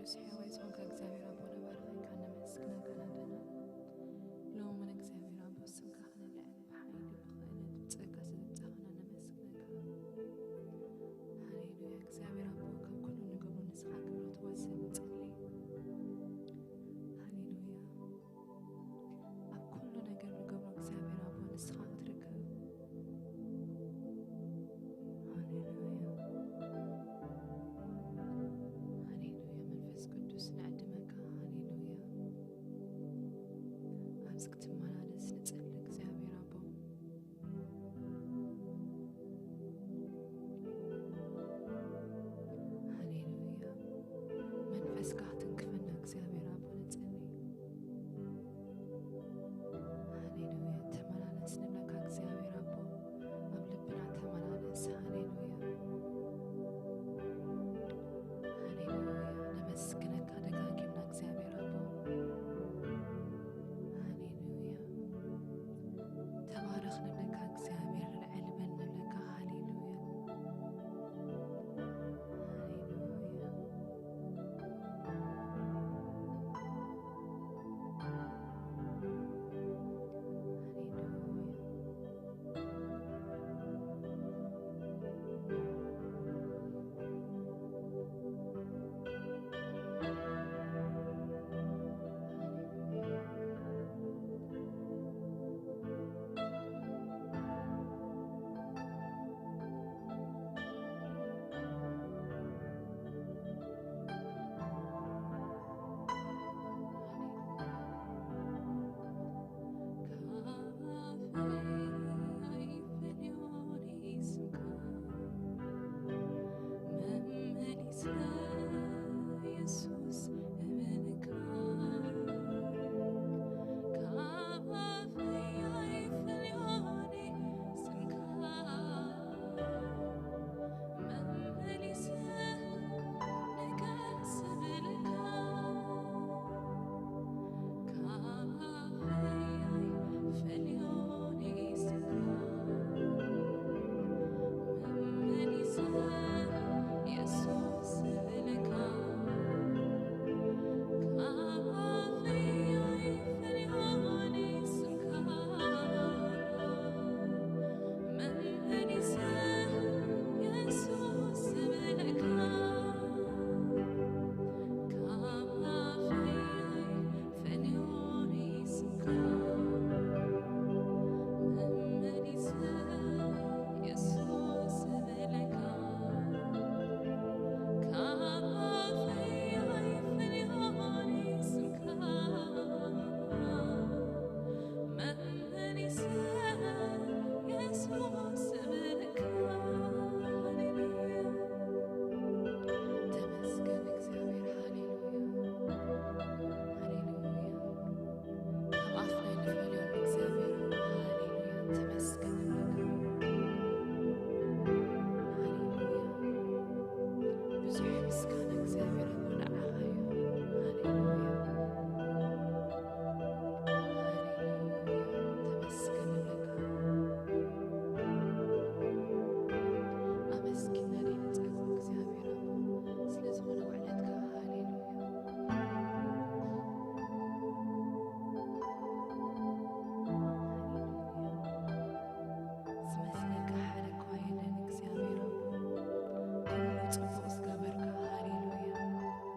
ቅዱስ ሕያዋይ ዝኾንካ እግዚኣብሔር ኣቦ፣ ነባርኸካ፣ ነመስግነካ፣ ናተና ሎምን እግዚኣብሔር ኣቦ፣ ስምካ ኸነልዕል ብሓይሊ ብኽእለት ብጸጋ ስለ ዘምጻእካና ነመስግነካ። ሃሌሉያ። እግዚኣብሔር ኣቦ፣ ካብ ኩሉ ንገብሮ ንስኻ ክብረት ዋስን ንጸሊ። ሃሌሉያ። ኣብ ኩሉ ነገር ንገብሮ እግዚኣብሔር ኣቦ፣ ንስኻ ክትርከብ። ሃሌሉያ። ሃሌሉያ። መንፈስ ቅዱስ ንዕድመካ። ሃሌሉያ። ኣብዚ ክትመላለስ ንጸሊ እግዚኣብሔር ኣቦ። ሃሌሉያ። መንፈስካ ክትንክፈና እግዚኣብሔር ኣቦ ንጸሊ። ሃሌሉያ። ተመላለስ ንብለካ እግዚኣብሔር ኣቦ። ኣብ ልብና ተመላለስ። ሃሌሉያ። ሃሌሉያ። ነመስግነካ ደጋጊምና እግዚኣብሔር ኣቦ። ሃሌሉያ። ተባረኽ ንብለካ እግዚኣብሔር፣ ልዕል በል ንብለካ። ሃሌሉያ። ሃሌሉያ። ሃሌሉያ። ተመስገን እግዚኣብሔር። ሃሌሉያ፣ ሃሌሉያ። ካብ ኣፍና ንፈልዮ እግዚኣብሔር፣ ሃሌሉያ፣ ተመስገን ንብለካ። ሃሌሉያ። ብዙሕ ምስጋና እግዚኣብሔር ኣቦ ንዓኻ እዩ። ሃሌሉያ። ሃሌሉያ። ተመስገን ንብለካ። ኣመስጊንና ዘይንጸግቦ እግዚኣብሔር ኣቦ፣ ስለ ዝኾነ ውዕለትካ። ሃሌሉያ። ሃሌሉያ። ዝመስለካ ሓደ እኳ የለን እግዚኣብሔር ኣቦ፣ ኩሉ ጽቡቕ ዝገበርካ። ሃሌሉያ።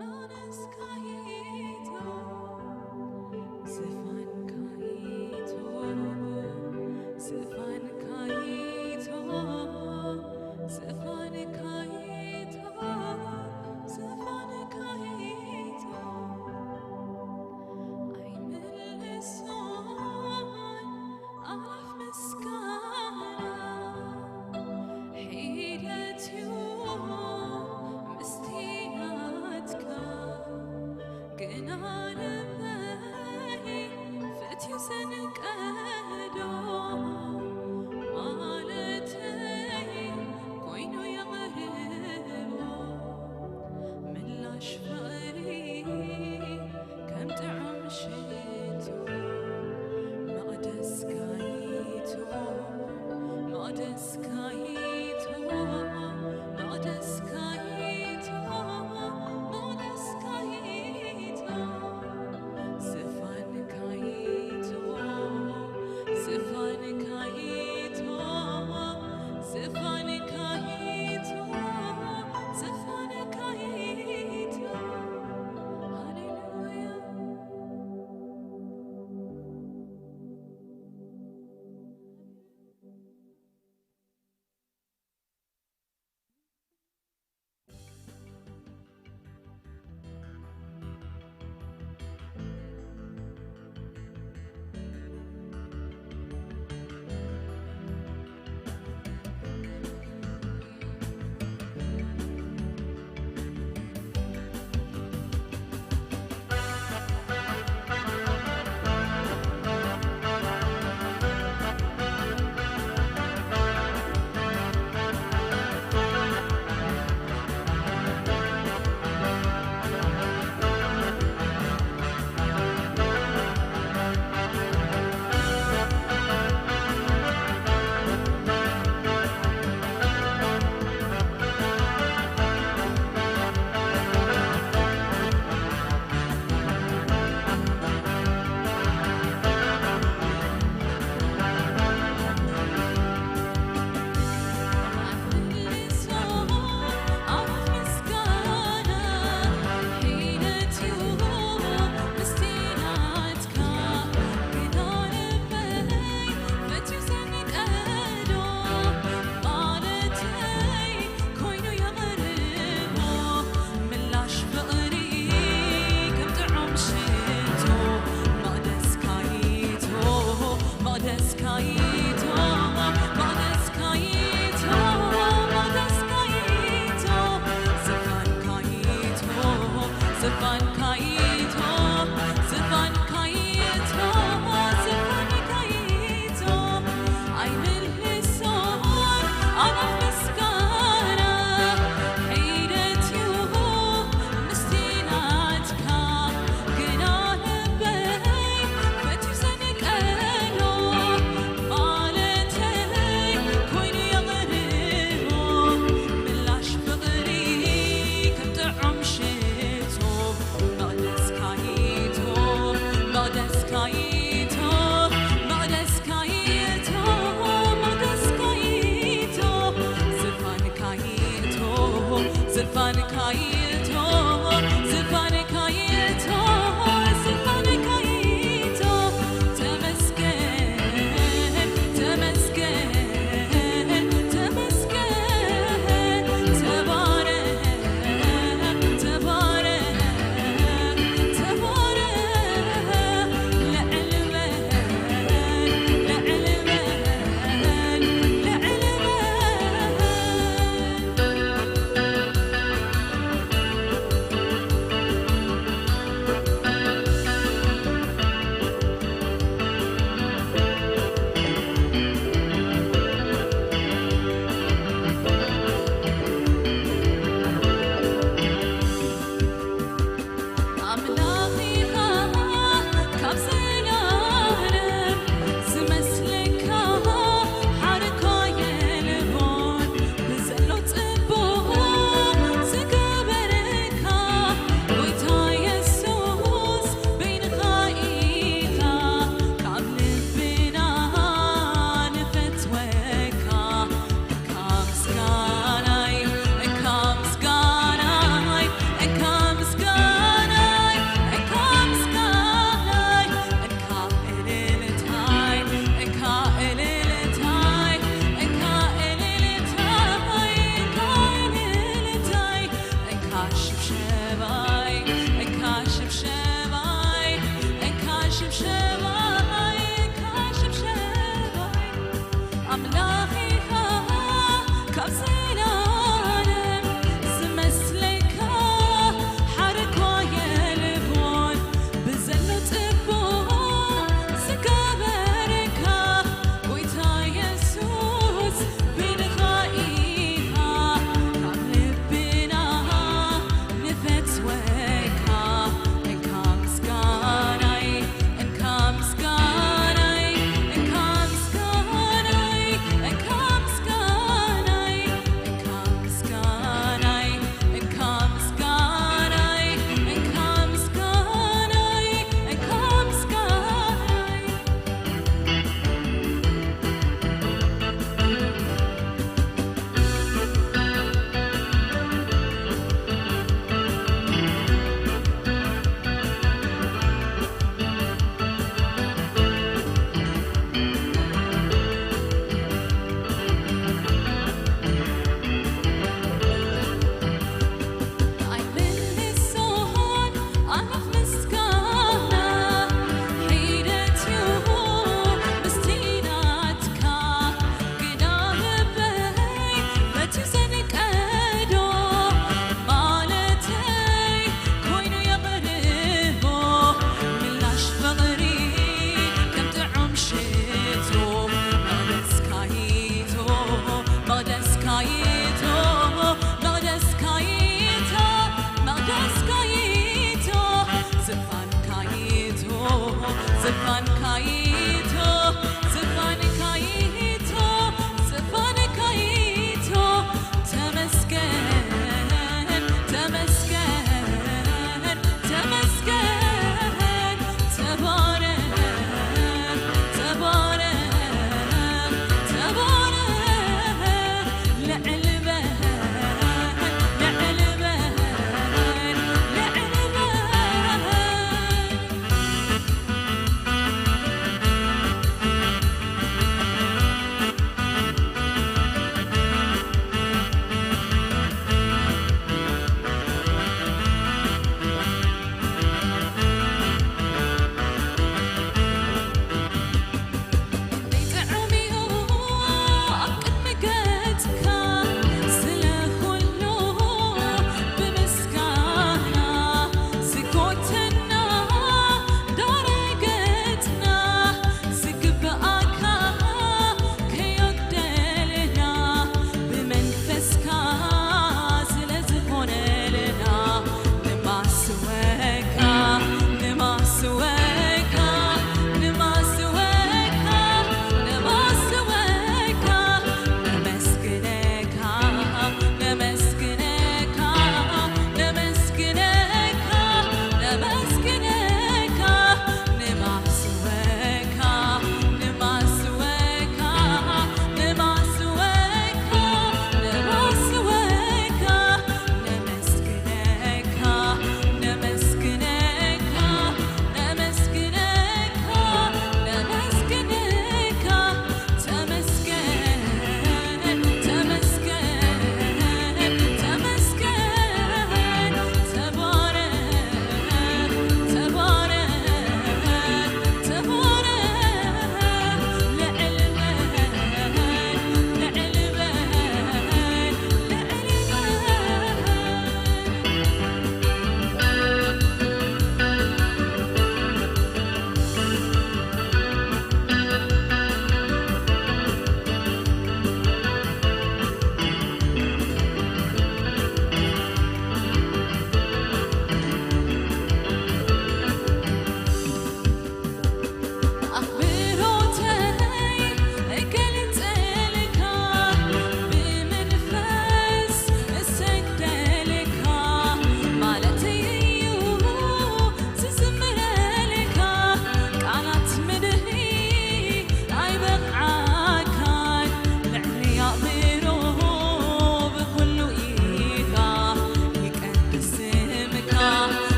መቕደስካ ይእቶ፣ ዝፋንካ ይእቶ፣ ዝፋንካ ይእቶ፣ ዝፋንካ ይእቶ፣ ዝፋንካ ይእቶ። ኣይምልሶን ኣፍ ምስጋና ሒደት እዩ ምስቲ ናትካ፣ ግና ልበይ ፈትዩ ዘንቀዶ ማለተይ ኮይኑ የቕርቦ። ምላሽ ፍቕሪ ከም ጥዑም ሽቶ መቕደስካ ይእቶ፣ መቕደስካ ይእቶ፣ መቕደስካ ይእቶ፣ መቕደስካ ይእቶ።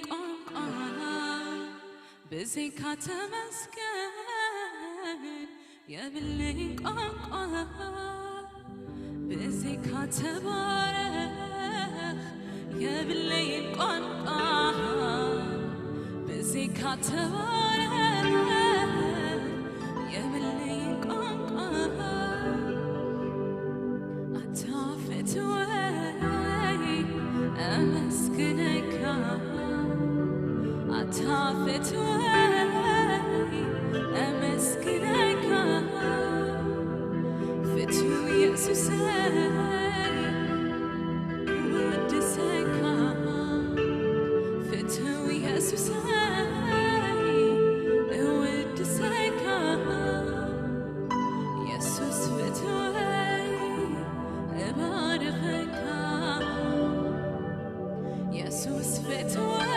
ቋንቋ ብዘይካ ተመስገን የብለይ ቋንቋ ብዘይካ ተባረኽ የብለይ ቋንቋ ብዘይካ ተባረኽ የብለይ ቋንቋ ኣታ ፍትወይ ኣመስግነካ ኣታ ፍትወይ ኣመስግነካ ፍትው የሱሰይ እወድሰካ ፍትው የሱሰይ እወድሰካ የሱስ ፍትወይ እባርኸካ የሱስ ፍትወይ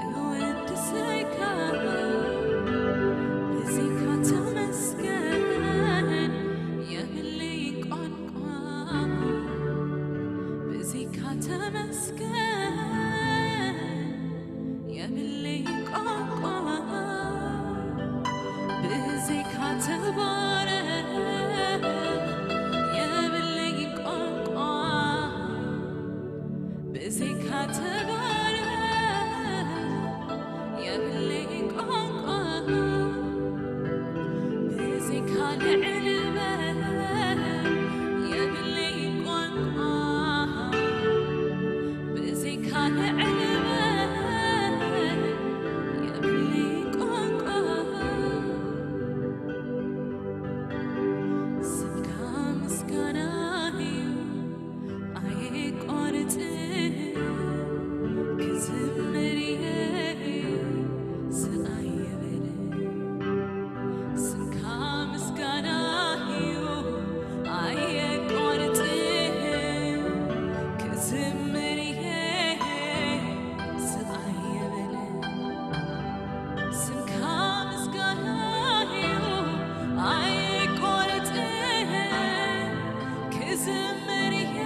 እወድሰካ ብዘይካ ተመስገን የብለይ ቋንቋ ብዘይካ ተመስገን የብለይ ቋንቋ ብዘይካ ተባረኽ የብለይ ቋንቋ ብዘይካ ተባረኽ የብለይ ቋንቋ ብዘይካ ልዕል በል የብለይ ቋንቋ ብዘይካ ልዕል በል የብለይ ቋንቋ ስምካ ምስጋና እዩ ኣየቋርጽ ክዝምር እየ ስቕ ኣይብል ስምካ ምስጋና እዩ ኣየቋርጽ ክዝምር እየ ስቕ ኣይብል ስምካ ምስጋና እዩ ኣይቋርጽ ክዝምር እየ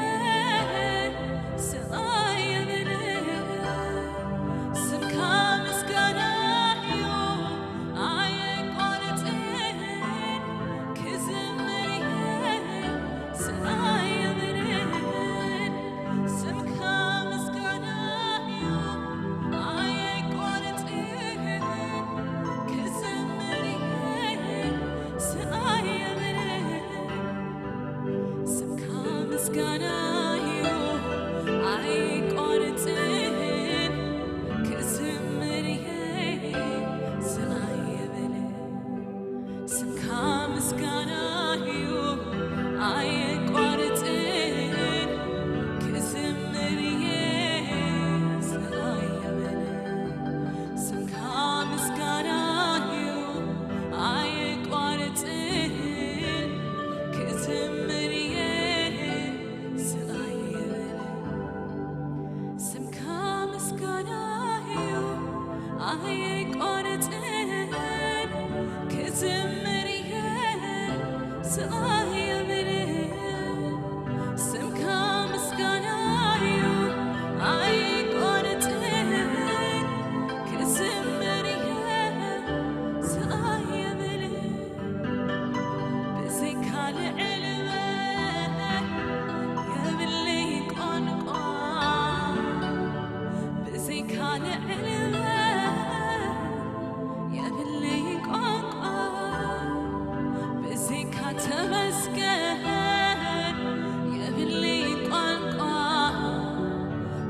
ስቕ ኣይብል ስምካ ምስጋና እዩ ኣይቋርጽ ክዝምር እየ ስቕ ኣይብል ስምካ ምስጋና እዩ ኣይቋርጽ ክዝምር እየ ስቕ ኣይብል ስምካ ምስጋና እዩ ኣይቋርጽ ክዝምር እየ ስቕ ኣይብል ስምካ ምስጋና እዩ ኣይቋርጽ ክዝምር እየ ስቕ ኣይብል ስምካ ምስጋና እዩ ኣይቋርጽ ክዝምር እየ ስቕ ኣይብል ስምካ ምስጋና እዩ ኣይቋርጽ ክዝምር እየ ስቕ ኣይብል ስምካ ምስጋና እዩ ኣይቋርጽ ክዝምር እየ ስቕ ኣይብል ብዘይካ ልዕል በል የብለይ ቋንቋ ብዘይካ ልዕል በል የብለይ ቋንቋ ብዘይካ ተመስገን የብለይ ቋንቋ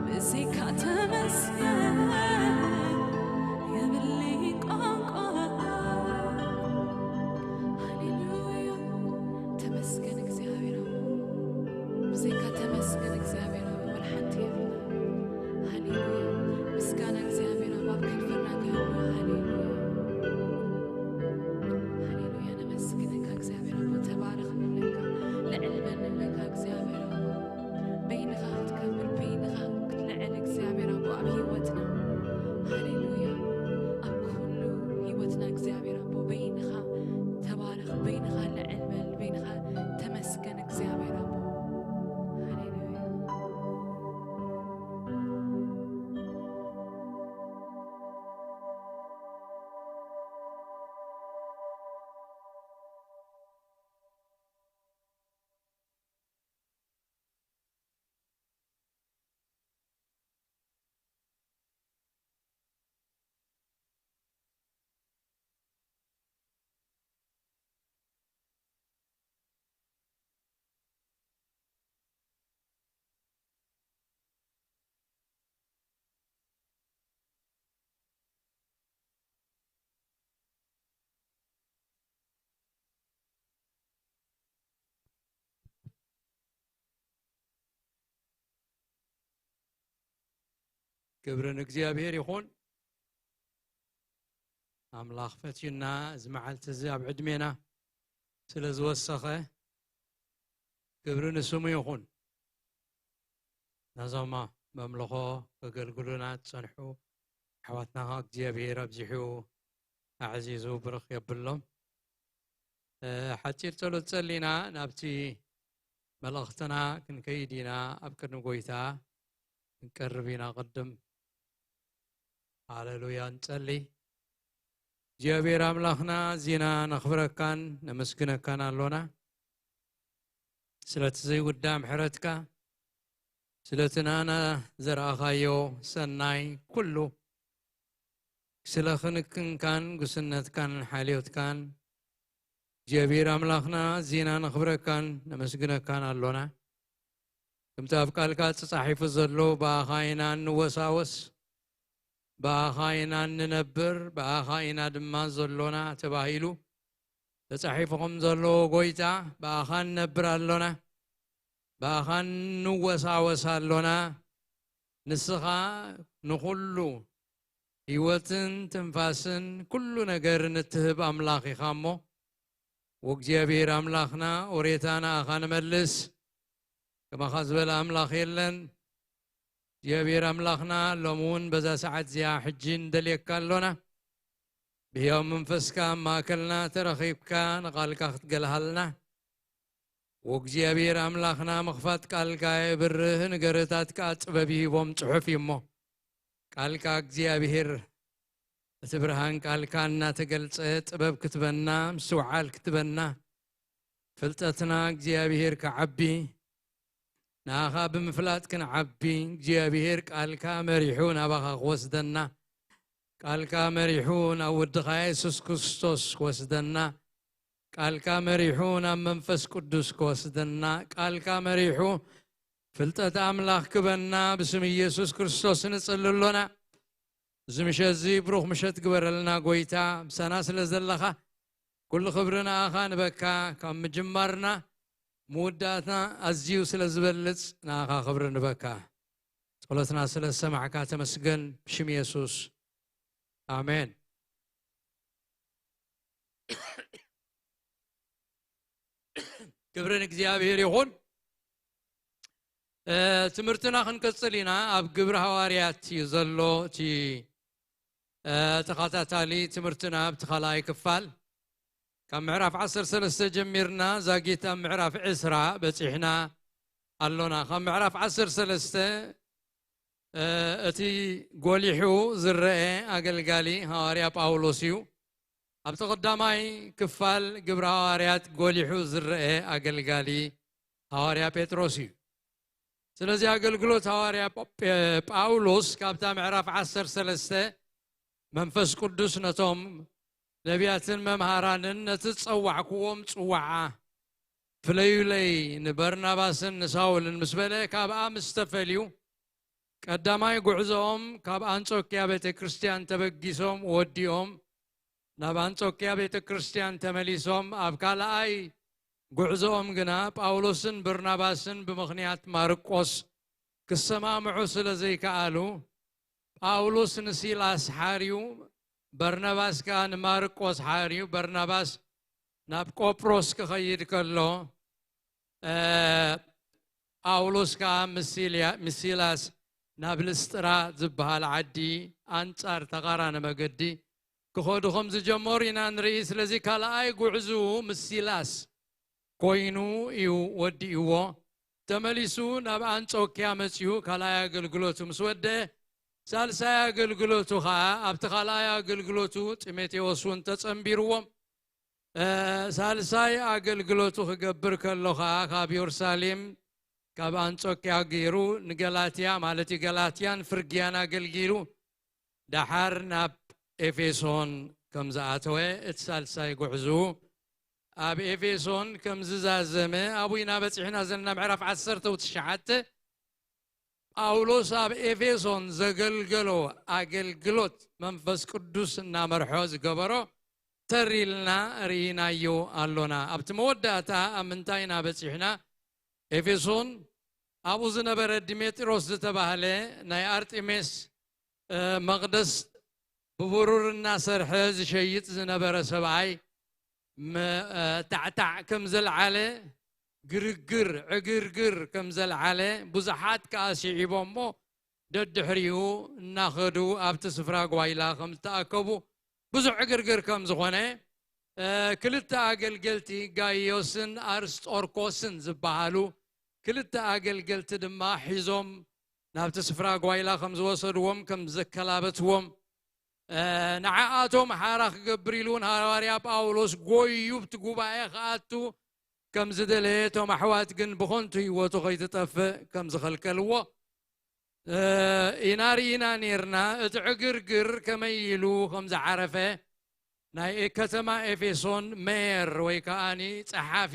ብዘይካ ተመስገን የብለይ ቋንቋ ሃሌሉያ ተመስገን እግዚኣብሔር ኣቦ ብዘይካ ተመስገን እግዚኣብሔር ኣቦ ወላ ሓንቲ የብልና ሃሌሉያ ምስጋና እግዚኣብሔር ኣቦ ኣብ ከንፈርና ክህሉ ሃሌሉያ ሃሌሉያ ነመስግነካ እግዚኣብሔር ኣቦ ተባረኽ ንብለካ ልዕል በል ንብለካ እግዚኣብሔር ኣቦ በይንኻ ክትከብር በይንኻ ክትልዕል እግዚኣብሔር ኣቦ ኣብ ህይወትና ክብሪ ንእግዚኣብሔር ይኹን። ኣምላኽ ፈትዩና እዚ መዓልቲ እዚ ኣብ ዕድሜና ስለ ዝወሰኸ ክብሪ ንስሙ ይኹን። ነዞም መምልኾ ከገልግሉና ዝጸንሑ ኣሕዋትና እግዚኣብሔር ኣብዚሑ ኣዕዚዙ ብርኽ የብሎም። እ፣ ሓጺር ጸሎት ጸሊና ናብቲ መልእኽትና ክንከይድ ኢና። ኣብ ቅድሚ ጎይታ ክንቀርብ ኢና። ቅድም ሃሌሉያ ንጸሊ። እግዚኣብሔር ኣምላኽና፣ እዚና ነኽብረካን ነመስግነካን ኣሎና። ስለቲ ዘይውዳእ ምሕረትካ፣ ስለቲ ናና ዘርኣኻዮ ሰናይ ኩሉ፣ ስለ ክንክንካን ጉስነትካን ሓልዮትካን፣ እግዚኣብሔር ኣምላኽና፣ እዚና ነኽብረካን ነመስግነካን ኣሎና። ከምቲ ኣብ ቃልካ ተጻሒፉ ዘሎ፣ ብኣኻ ኢና እንወሳወስ፣ ብኣኻ ኢና እንነብር፣ ብኣኻ ኢና ድማ ዘሎና ተባሂሉ ተጻሒፉ ከም ዘሎ፣ ጎይታ፣ ብኣኻ ንነብር ኣሎና፣ ብኣኻ ንወሳወስ ኣሎና። ንስኻ ንኹሉ ህይወትን ትንፋስን ኩሉ ነገርን እትህብ ኣምላኽ ኢኻ እሞ፣ ወእግዚኣብሔር ኣምላኽና፣ ኦሬታ ንኣኻ ንመልስ። ከማኻ ዝበለ ኣምላኽ የለን። እግዚኣብሔር ኣምላኽና፣ ሎሚ እውን በዛ ሰዓት እዚኣ ሕጂ ንደልየካ ኣሎና። ብህያው መንፈስካ ኣብ ማእከልና ተረኺብካ ንቓልካ ክትገልሃልና፣ ወእግዚኣብሔር ኣምላኽና፣ ምኽፋት ቃልካ የብርህ፣ ንገርታት ከኣ ጥበብ ይህቦም ጽሑፍ እዩ እሞ፣ ቃልካ እግዚኣብሔር፣ እቲ ብርሃን ቃልካ እናተገልጸ ጥበብ ክትበና፣ ምስትውዓል ክትበና፣ ፍልጠትና እግዚኣብሔር ክዓቢ፣ ንኣኻ ብምፍላጥ ክንዓቢ፣ እግዚኣብሔር ቃልካ መሪሑ ናባኻ ክወስደና፣ ቃልካ መሪሑ ናብ ወድኻ የሱስ ክርስቶስ ክወስደና፣ ቃልካ መሪሑ ናብ መንፈስ ቅዱስ ክወስደና፣ ቃልካ መሪሑ ፍልጠት ኣምላኽ ክበና ብስም ኢየሱስ ክርስቶስ ንጽሊ ኣሎና። እዚ ምሸት እዚ ብሩኽ ምሸት ግበረልና ጎይታ፣ ምሳና ስለ ዘለኻ። ኩሉ ክብሪ ንኣኻ ንበካ፣ ካብ ምጅማርና ምውዳእትና ኣዝዩ ስለ ዝበልጽ ንኣኻ ክብሪ ንበካ። ጸሎትና ስለ ዝሰማዕካ ተመስገን፣ ብሽም የሱስ፣ ኣሜን። ክብሪ ንእግዚኣብሔር ይኹን። እ፣ ትምህርትና ክንቅጽል ኢና። ኣብ ግብሪ ሃዋርያት እዩ ዘሎ እቲ፣ እ፣ ተኸታታሊ ትምህርትና ኣብቲ ካልኣይ ክፋል። ካብ ምዕራፍ ዓሰርተ ሰለስተ ጀሚርና ዛጊት ኣብ ምዕራፍ ዕስራ በጺሕና ኣሎና። ካብ ምዕራፍ ዓሰርተ ሰለስተ፣ እ፣ እቲ ጎሊሑ ዝረአ ኣገልጋሊ ሃዋርያ ጳውሎስ እዩ። ኣብቲ ቀዳማይ ክፋል ግብሪ ሃዋርያት ጎሊሑ ዝረአ ኣገልጋሊ ሃዋርያ ጴጥሮስ እዩ። ስለዚ ኣገልግሎት ሃዋርያ ጳ-፣ ጳ-፣ ጳውሎስ ካብታ ምዕራፍ ዓሰርተ ሰለስተ መንፈስ ቅዱስ ነቶም ነቢያትን መምሃራንን ነቲ ዝጸዋዕክዎም ጽዋዓ ፍለዩለይ ንበርናባስን ንሳውልን ምስ በለ ካብኣ ምስ ተፈልዩ ቀዳማይ ጉዕዞኦም ካብ ኣንጾክያ ቤተ ክርስቲያን ተበጊሶም ወዲኦም ናብ ኣንጾክያ ቤተ ክርስቲያን ተመሊሶም። ኣብ ካልኣይ ጉዕዞኦም ግና ጳውሎስን በርናባስን ብምኽንያት ማርቆስ ክሰማምዑ ስለ ዘይከኣሉ፣ ጳውሎስ ንሲላስ ሓርዩ፣ በርናባስ ከኣ ንማርቆስ ሓርዩ፣ በርናባስ ናብ ቆጵሮስ ክኸይድ ከሎ፣ እ፣ ጳውሎስ ከኣ ምስ ሲልያ-፣ ምስ ሲላስ ናብ ልስጥራ ዝበሃል ዓዲ ኣንጻር ተቓራኒ መገዲ ክኸዱ ከም ዝጀመሩ ኢና ንርኢ። ስለዚ ካልኣይ ጉዕዝኡ ምስ ሲላስ ኮይኑ እዩ ወዲእዎ። ተመሊሱ ናብ ኣንጾክያ መጺኡ ካልኣይ ኣገልግሎቱ ምስ ወደአ፣ ሳልሳይ ኣገልግሎቱ ኸኣ ኣብቲ ካልኣይ ኣገልግሎቱ ጢሞቴዎስ እውን ተጸንቢርዎም። እ፣ ሳልሳይ ኣገልግሎቱ ክገብር ከሎ ኸኣ ካብ የሩሳሌም፣ ካብ ኣንጾክያ ገይሩ ንገላትያ፣ ማለት እዩ፣ ገላትያን ፍርግያን ኣገልጊሉ፣ ደሓር ናብ ኤፌሶን ከም ዝኣተወ፣ እቲ ሳልሳይ ጉዕዝኡ ኣብ ኤፌሶን ከም ዝዛዘመ፣ ኣብኡ ኢና በጺሕና ዘለና። ምዕራፍ ዓሰርተ ወትሽዓተ ጳውሎስ ኣብ ኤፌሶን ዘገልገሎ ኣገልግሎት መንፈስ ቅዱስ እናመርሖ ዝገበሮ ተር ኢልና ርኢናዮ ኣሎና። ኣብቲ መወዳእታ ኣብ ምንታይ ኢና በጺሕና? ኤፌሶን ኣብኡ ዝነበረ ዲሜጥሮስ ዝተባህለ ናይ ኣርጤሜስ መቕደስ ብብሩር እናሰርሐ ዝሸይጥ ዝነበረ ሰብኣይ፣ ታዕታዕ ከም ዘልዓለ፣ ግርግር ዕግርግር ከም ዘልዓለ፣ ብዙሓት ከኣ ስዒቦሞ ደድሕሪኡ እናኸዱ ኣብቲ ስፍራ ጓይላ ከም ዝተኣከቡ፣ ብዙሕ ዕግርግር ከም ዝኾነ፣ ክልተ ኣገልገልቲ፣ ጋይዮስን ኣርስጦርኮስን ዝበሃሉ ክልተ ኣገልገልቲ ድማ ሒዞም ናብቲ ስፍራ ጓይላ ከም ዝወሰድዎም፣ ከም ዘከላበትዎም፣ ንዓኣቶም ሓራ ክገብር ኢሉ እውን ሃዋርያ ጳውሎስ ጎዩ ኣብቲ ጉባኤ ክኣቱ ከም ዝደለየ፣ እቶም ኣሕዋት ግን ብኸንቱ ህይወቱ ከይትጠፍእ ከም ዝኸልከልዎ ኢና ርኢና ኔርና። እቲ ዕግርግር ከመይ ኢሉ ከም ዝዓረፈ፣ ናይ ከተማ ኤፌሶን ሜየር ወይ ከኣኒ ጸሓፊ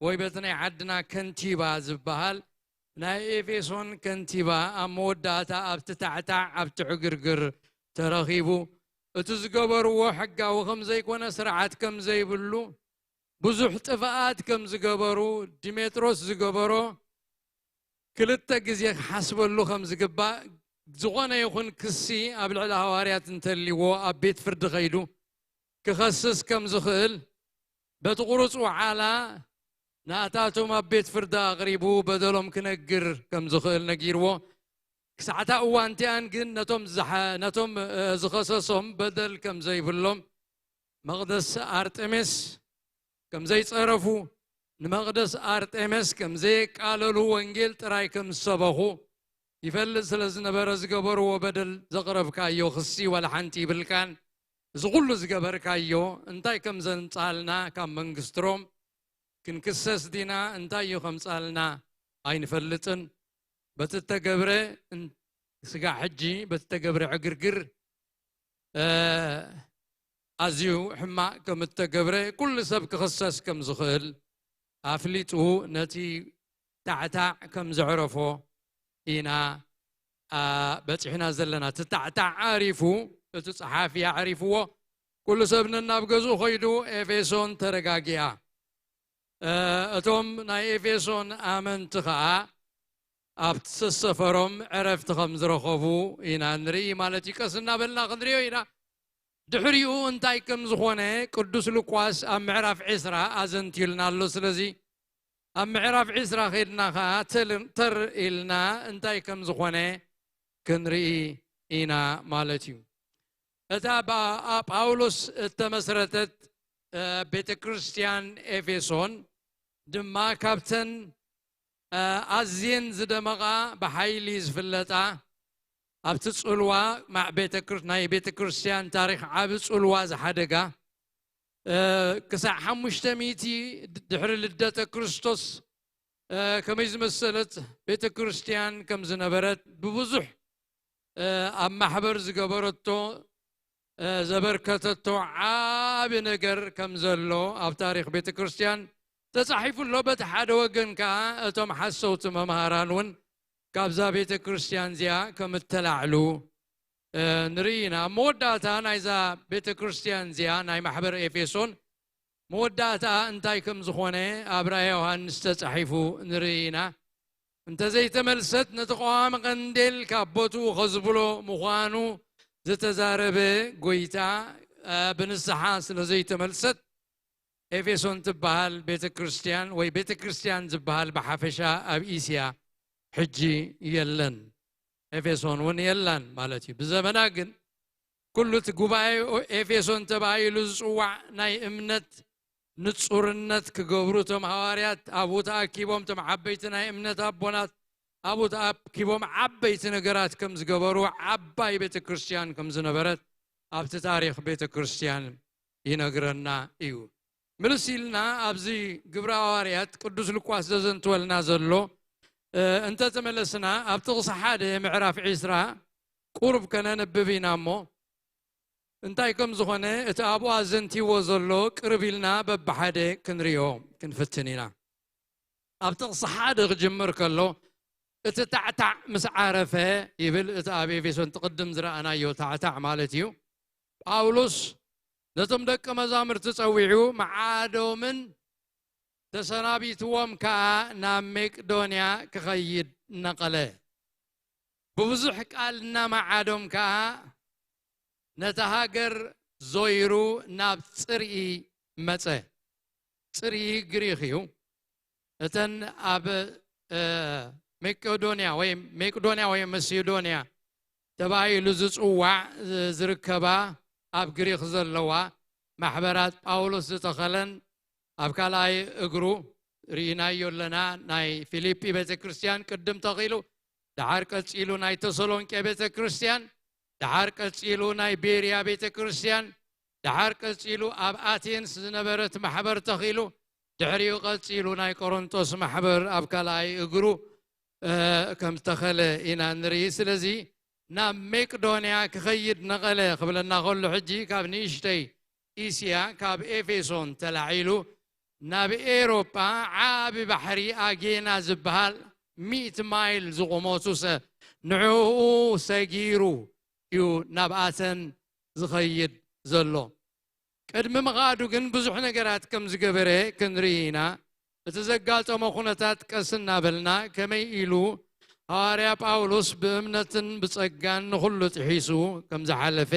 ወይ በቲ ናይ ዓድና ከንቲባ ዝበሃል ናይ ኤፌሶን ከንቲባ ኣብ መወዳእታ ኣብቲ ታዕታዕ ኣብቲ ዕግርግር ተረኺቡ፣ እቲ ዝገበርዎ ሕጋዊ ከም ዘይኮነ፣ ስርዓት ከም ዘይብሉ፣ ብዙሕ ጥፍኣት ከም ዝገበሩ፣ ዲሜጥሮስ ዝገበሮ ክልተ ግዜ ክሓስበሉ ከም ዝግባእ፣ ዝኾነ ይኹን ክሲ ኣብ ልዕሊ ሃዋርያት እንተልዎ ኣብ ቤት ፍርዲ ከይዱ ክኸስስ ከም ዝኽእል፣ በቲ ቁሩጽ ወዓላ ናታቶም ኣብ ቤት ፍርዲ ኣቕሪቡ በደሎም ክነግር ከም ዝኽእል ነጊርዎ። ክሳዕታ እዋን እቲኣን ግን ነቶም ዝሓ-፣ ነቶም፣ እ፣ ዝኸሰሶም በደል ከም ዘይብሎም፣ መቕደስ ኣርጤሜስ ከም ዘይጸረፉ፣ ንመቕደስ ኣርጤሜስ ከም ዘየቃለሉ፣ ወንጌል ጥራይ ከም ዝሰበኹ ይፈልጥ ስለ ዝነበረ፣ ዝገበርዎ በደል፣ ዘቕረብካዮ ክሲ ዋላ ሓንቲ ይብልካን። እዚ ኩሉ ዝገበርካዮ እንታይ ከም ዘምጻልና ካብ መንግስቲ ሮም ክንክሰስ ዲና እንታይ እዩ ከምጻልና ኣይንፈልጥን። በቲ እተገብረ እን-፣ ስጋዕ ሕጂ በቲ እተገብረ ዕግርግር፣ እ፣ ኣዝዩ ሕማቕ ከም እተገብረ፣ ኩሉ ሰብ ክኽሰስ ከም ዝኽእል ኣፍሊጡ፣ ነቲ ታዕታዕ ከም ዘዕረፎ ኢና፣ ኣ፣ በጺሕና ዘለና። እቲ ታዕታዕ ኣዕሪፉ፣ እቲ ጸሓፊ ኣዕሪፍዎ፣ ኩሉ ሰብ ነናብ ገዝኡ ኸይዱ፣ ኤፌሶን ተረጋጊኣ። እ፣ እቶም ናይ ኤፌሶን ኣመንቲ ኸኣ ኣብቲ ሰፈሮም ዕረፍቲ ከም ዝረኸቡ ኢና ንርኢ ማለት እዩ። ቀስ እናበልና ክንሪኦ ኢና። ድሕሪኡ እንታይ ከም ዝኾነ ቅዱስ ሉቃስ ኣብ ምዕራፍ ዕስራ ኣዘንትዩልና ኣሎ። ስለዚ ኣብ ምዕራፍ ዕስራ ኸድና ኸኣ ተል-፣ ተር ኢልና እንታይ ከም ዝኾነ ክንርኢ ኢና ማለት እዩ። እታ ብኣ-፣ ጳውሎስ እተመስረተት፣ እ፣ ቤተ ክርስቲያን ኤፌሶን ድማ ካብተን፣ እ፣ ኣዝየን ዝደመቓ፣ ብሓይሊ ዝፍለጣ፣ ኣብቲ ጽልዋ፣ ማ-፣ ቤተ ክር-፣ ናይ ቤተ ክርስቲያን ታሪኽ ዓቢ ጽልዋ ዝሓደጋ፣ እ፣ ክሳዕ ሓሙሽተ ሚእቲ ድ-፣ ድሕሪ ልደተ ክርስቶስ፣ እ፣ ከመይ ዝመሰለት ቤተ ክርስቲያን ከም ዝነበረት፣ ብብዙሕ፣ እ፣ ኣብ ማሕበር ዝገበረቶ፣ እ፣ ዘበርከተቶ ዓቢ ነገር ከም ዘሎ ኣብ ታሪኽ ቤተ ክርስቲያን ተጻሒፉ ኣሎ። በቲ ሓደ ወገን ከኣ እቶም ሓሰውቲ መምሃራን እውን ካብዛ ቤተ ክርስቲያን እዚኣ ከም እተላዕሉ፣ እ፣ ንርኢ ኢና። ኣብ መወዳእታ ናይዛ ቤተ ክርስቲያን እዚኣ፣ ናይ ማሕበር ኤፌሶን፣ መወዳእታ እንታይ ከም ዝኾነ ኣብ ራእየ ዮሃንስ ተጻሒፉ ንርኢ ኢና። እንተዘይተመልሰት፣ ነቲ ቀዋሚ ቀንዴል ካብ ቦትኡ ኸዝብሎ ምዃኑ ዝተዛረበ ጐይታ፣ እ፣ ብንስሓ ስለ ዘይተመልሰት፣ ኤፌሶን ትበሃል ቤተ ክርስቲያን ወይ ቤተ ክርስቲያን ዝበሃል ብሓፈሻ ኣብ እስያ ሕጂ የለን። ኤፌሶን እውን የላን ማለት እዩ። ብዘመና ግን ኩሉ እቲ ጉባኤ ኤፌሶን ተባሂሉ ዝጽዋዕ ናይ እምነት ንጹርነት ክገብሩ እቶም ሃዋርያት ኣብኡ ተኣኪቦም፣ እቶም ዓበይቲ ናይ እምነት ኣቦናት ኣብኡ ተኣኪቦም ዓበይቲ ነገራት ከም ዝገበሩ፣ ዓባይ ቤተ ክርስቲያን ከም ዝነበረት ኣብቲ ታሪኽ ቤተ ክርስቲያን ይነግረና እዩ። ምልስ ኢልና ኣብዚ ግብረ ሃዋርያት ቅዱስ ሉቃስ ዘዘንትወልና ዘሎ፣ እ፣ እንተተመለስና፣ ኣብ ጥቕሲ ሓደ ምዕራፍ ዕስራ ቁሩብ ከነንብብ ኢና እሞ፣ እንታይ ከም ዝኾነ እቲ ኣብኡ ኣዘንቲዎ ዘሎ ቅርብ ኢልና በብሓደ ክንሪኦ ክንፍትን ኢና። ኣብ ጥቕሲ ሓደ ክጅምር ከሎ፣ እቲ ታዕታዕ ምስ ዓረፈ ይብል፣ እቲ ኣብ ኤፌሶን ትቕድም ዝረኣናዮ ታዕታዕ ማለት እዩ። ጳውሎስ ነቶም ደቀ መዛሙርቲ ጸዊዑ፣ መዓዶምን ተሰናቢትዎም ከኣ ናብ መቄዶንያ ክኸይድ ነቐለ። ብብዙሕ ቃል እናመዓዶም ከኣ ነታ ሃገር ዞይሩ ናብ ጽርኢ መጸ። ጽርኢ ግሪኽ እዩ። እተን ኣብ፣ እ፣ መቄዶንያ ወይ መቄዶንያ ወይ መሲዶንያ ተባሂሉ ዝጽዋዕ፣ እ፣ ዝርከባ ኣብ ግሪኽ ዘለዋ ማሕበራት ጳውሎስ ዝተኸለን ኣብ ካልኣይ እግሩ ርኢናዮ ኣለና። ናይ ፊልጲ ቤተ ክርስቲያን ቅድም ተኺሉ፣ ደሓር ቀጺሉ ናይ ተሰሎንቄ ቤተ ክርስቲያን፣ ደሓር ቀጺሉ ናይ ቤርያ ቤተ ክርስቲያን፣ ደሓር ቀጺሉ ኣብ ኣቴንስ ዝነበረት ማሕበር ተኺሉ፣ ድሕሪኡ ቀጺሉ ናይ ቆሮንቶስ ማሕበር ኣብ ካልኣይ እግሩ፣ እ፣ ከም ዝተኸለ ኢና ንርኢ። ስለዚ ናብ መቄዶንያ ክኸይድ ነቐለ ክብለና ከሎ፣ ሕጂ ካብ ንእሽተይ እስያ፣ ካብ ኤፌሶን ተላዒሉ ናብ ኤውሮጳ ዓቢ ባሕሪ ኣጌና ዝበሃል ሚእቲ ማይል ዝቑመቱ ሰ-፣ ንዕኡ ሰጊሩ እዩ ናብኣተን ዝኸይድ ዘሎ። ቅድሚ ምኻዱ ግን ብዙሕ ነገራት ከም ዝገበረ ክንርኢ ኢና። እቲ ዘጋጠሞ ኩነታት ቀስ እናበልና፣ ከመይ ኢሉ ሃዋርያ ጳውሎስ ብእምነትን ብጸጋን ንኹሉ ጥሒሱ ከም ዝሓለፈ፣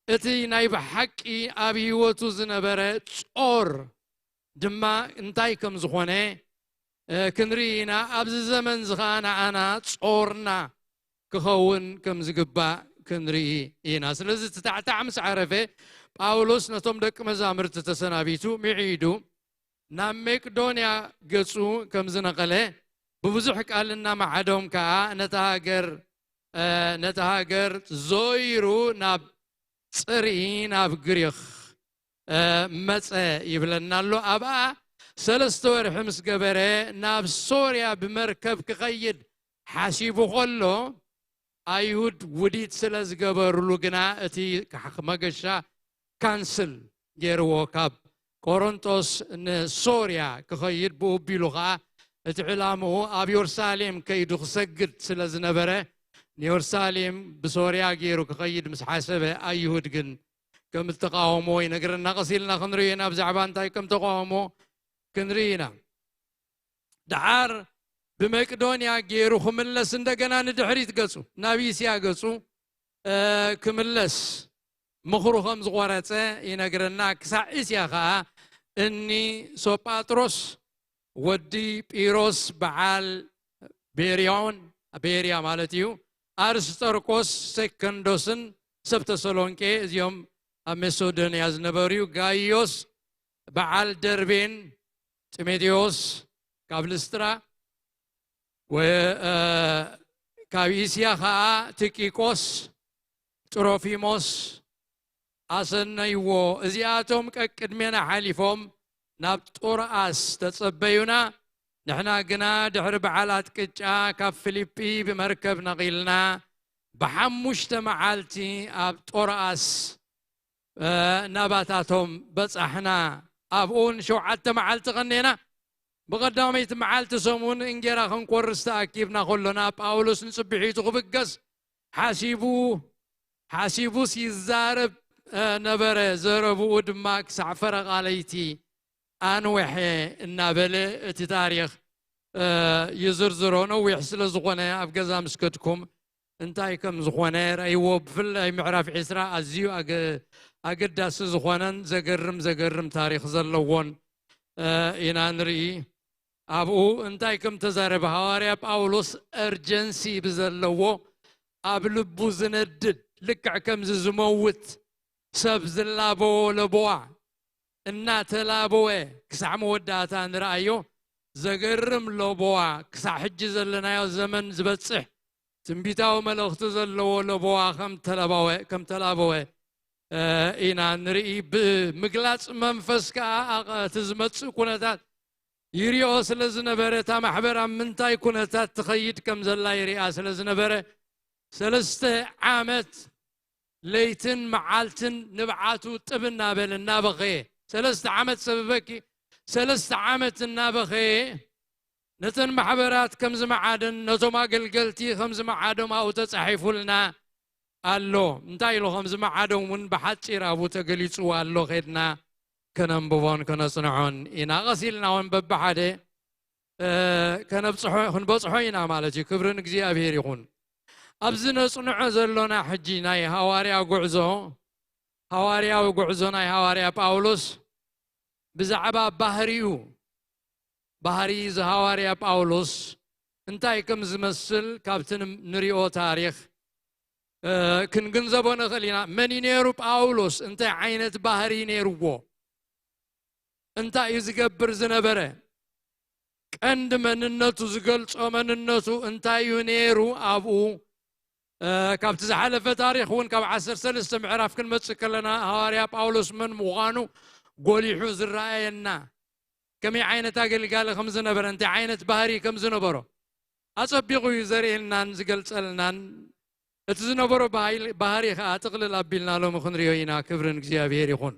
እቲ ናይ ብሓቂ ኣብ ህይወቱ ዝነበረ ጾር ድማ እንታይ ከም ዝኾነ፣ እ፣ ክንርኢ ኢና። ኣብዚ ዘመን እዚ ኸኣ ንኣና ጾርና ክኸውን ከም ዝግባእ ክንርኢ ኢና። ስለዚ እቲ ታዕታዕ ምስ ዓረፈ፣ ጳውሎስ ነቶም ደቂ መዛሙርቲ ተሰናቢቱ ምዒዱ ናብ መቄዶንያ ገጹ ከም ዝነቐለ፣ ብብዙሕ ቃል እናመዓዶም ከኣ ነታ ሃገር፣ እ፣ ነታ ሃገር ዞይሩ ናብ ጽርኢ ናብ ግሪኽ፣ እ፣ መጸ ይብለና ኣሎ። ኣብኣ ሰለስተ ወርሒ ምስ ገበረ፣ ናብ ሶርያ ብመርከብ ክኸይድ ሓሲቡ ከሎ፣ ኣይሁድ ውዲት ስለ ዝገበርሉ ግና፣ እቲ መገሻ ካንስል ገይርዎ፣ ካብ ቆሮንቶስ ንሶርያ ክኸይድ፣ ብኡ ኣቢሉ ኸኣ እቲ ዕላምኡ ኣብ የሩሳሌም ከይዱ ክሰግድ ስለ ዝነበረ፣ ንየሩሳሌም ብሶርያ ገይሩ ክኸይድ ምስ ሓሰበ፣ ኣይሁድ ግን ከም እተቃወሞ ይነግረና። ቀስ ኢልና ክንርኢ ኢና፣ ብዛዕባ እንታይ ከም ተቃወሞ ክንርኢ ኢና። ደሓር ብመቄዶንያ ገይሩ ክምለስ፣ እንደገና ንድሕሪት ገጹ፣ ናብ እስያ ገጹ፣ እ፣ ክምለስ ምኽሩ ከም ዝቖረጸ ይነግረና። ክሳዕ እስያ ኸኣ እኒ ሶጳጥሮስ ወዲ ጲሮስ በዓል ቤርዮን፣ ቤርያ ማለት እዩ፣ ኣርስጠርቆስ፣ ሰከንዶስን ሰብ ተሰሎንቄ፣ እዚኦም ኣብ መቄዶንያ ዝነበሩ እዩ፣ ጋይዮስ በዓል ደርቤን፣ ጢሞቴዎስ ካብ ልስጥራ፣ ወ-፣ እ፣ ካብ እስያ ኸኣ ቲኪቆስ፣ ጥሮፊሞስ ኣሰነይዎ። እዚኣቶም ቀቅድሜና ሓሊፎም ናብ ጦርኣስ ተጸበዩና። ንሕና ግና ድሕሪ በዓላት ቅጫ ካብ ፊልጲ ብመርከብ ነቒልና፣ ብሓሙሽተ መዓልቲ ኣብ ጦርኣስ፣ እ፣ ናባታቶም በጻሕና። ኣብኡ ንሸውዓተ መዓልቲ ቐኔና። ብቐዳመይቲ መዓልቲ ሰሙን እንጌራ ክንቆርስ ተኣኪብና ከሎና፣ ጳውሎስ ንጽብሒቱ ክብገስ ሓሲቡ፣ ሓሲቡስ ይዛረብ፣ እ፣ ነበረ። ዘረብኡ ድማ ክሳዕ ፈረቓ ለይቲ ኣንወሐ እናበለ እቲ ታሪኽ፣ እ፣ ይዝርዝሮ። ነዊሕ ስለ ዝኾነ ኣብ ገዛ ምስ ከድኩም እንታይ ከም ዝኾነ ረእይዎ። ብፍላይ ምዕራፍ ዕስራ ኣዝዩ ኣገ-፣ ኣገዳሲ ዝኾነን ዘገርም ዘገርም ታሪኽ ዘለዎን፣ እ፣ ኢና ንርኢ። ኣብኡ እንታይ ከም ተዛረበ፣ ሃዋርያ ጳውሎስ እርጀንሲ ብዘለዎ፣ ኣብ ልቡ ዝነድድ፣ ልክዕ ከምዚ ዝመውት ሰብ ዝላበዎ ለበዋ እናተላበወ ክሳዕ መወዳእታ ንረኣዮ። ዘገርም ለበዋ፣ ክሳዕ ሕጂ ዘለናዮ ዘመን ዝበጽሕ ትንቢታዊ መልእኽቲ ዘለዎ ለበዋ ከም ተለባወ-፣ ከም ተላበወ፣ እ፣ ኢና ንርኢ። ብምግላጽ መንፈስ ከኣ ኣቐ-፣ እቲ ዝመጽእ ኩነታት ይሪኦ ስለ ዝነበረ፣ እታ ማሕበር ኣብ ምንታይ ኩነታት ትኸይድ ከም ዘላ ይሪኣ ስለ ዝነበረ፣ ሰለስተ ዓመት ለይትን መዓልትን ንብዓቱ ጥብ እናበለ እናበኸየ፣ ሰለስተ ዓመት ሰበበኪ፣ ሰለስተ ዓመት እናበኸየ ነተን ማሕበራት ከም ዝመዓደን ነቶም ኣገልገልቲ ከም ዝመዓዶም ኣብኡ ተጻሒፉልና ኣሎ። እንታይ ኢሉ ከም ዝመዓዶም እውን ብሓጺር ኣብኡ ተገሊጹ ኣሎ። ኸድና ከነንብቦን ከነጽንዖን ኢና። ቀስ ኢልና እውን በብሓደ፣ እ፣ ከነብጽሖ፣ ክንበጽሖ ኢና ማለት እዩ። ክብሪ ንእግዚኣብሔር ይኹን። ኣብዚ ነጽንዖ ዘሎና ሕጂ ናይ ሃዋርያ ጉዕዞ፣ ሃዋርያዊ ጉዕዞ ናይ ሃዋርያ ጳውሎስ ብዛዕባ ባህሪኡ፣ ባህሪ እዚ ሃዋርያ ጳውሎስ እንታይ ከም ዝመስል ካብቲ ን-፣ ንሪኦ ታሪኽ፣ እ፣ ክንግንዘቦ ንኽእል ኢና። መን እዩ ነይሩ ጳውሎስ? እንታይ ዓይነት ባህሪ ነይርዎ? እንታይ እዩ ዝገብር ዝነበረ? ቀንዲ መንነቱ ዝገልጾ መንነቱ እንታይ እዩ ነይሩ? ኣብኡ፣ እ፣ ካብቲ ዝሓለፈ ታሪኽ እውን ካብ ዓሰርተ ሰለስተ ምዕራፍ ክንመጽእ ከለና ሃዋርያ ጳውሎስ መን ምዃኑ ጎሊሑ ዝረኣየና፣ ከመይ ዓይነት ኣገልጋሊ ከም ዝነበረ፣ እንታይ ዓይነት ባህሪ ከም ዝነበሮ ኣጸቢቑ እዩ ዘርእየልናን ዝገልጸልናን። እቲ ዝነበሮ ባህሪ፣ ባህሪ ኸኣ ጥቕልል ኣቢልና ሎሚ ክንሪኦ ኢና። ክብሪ ንእግዚኣብሔር ይኹን።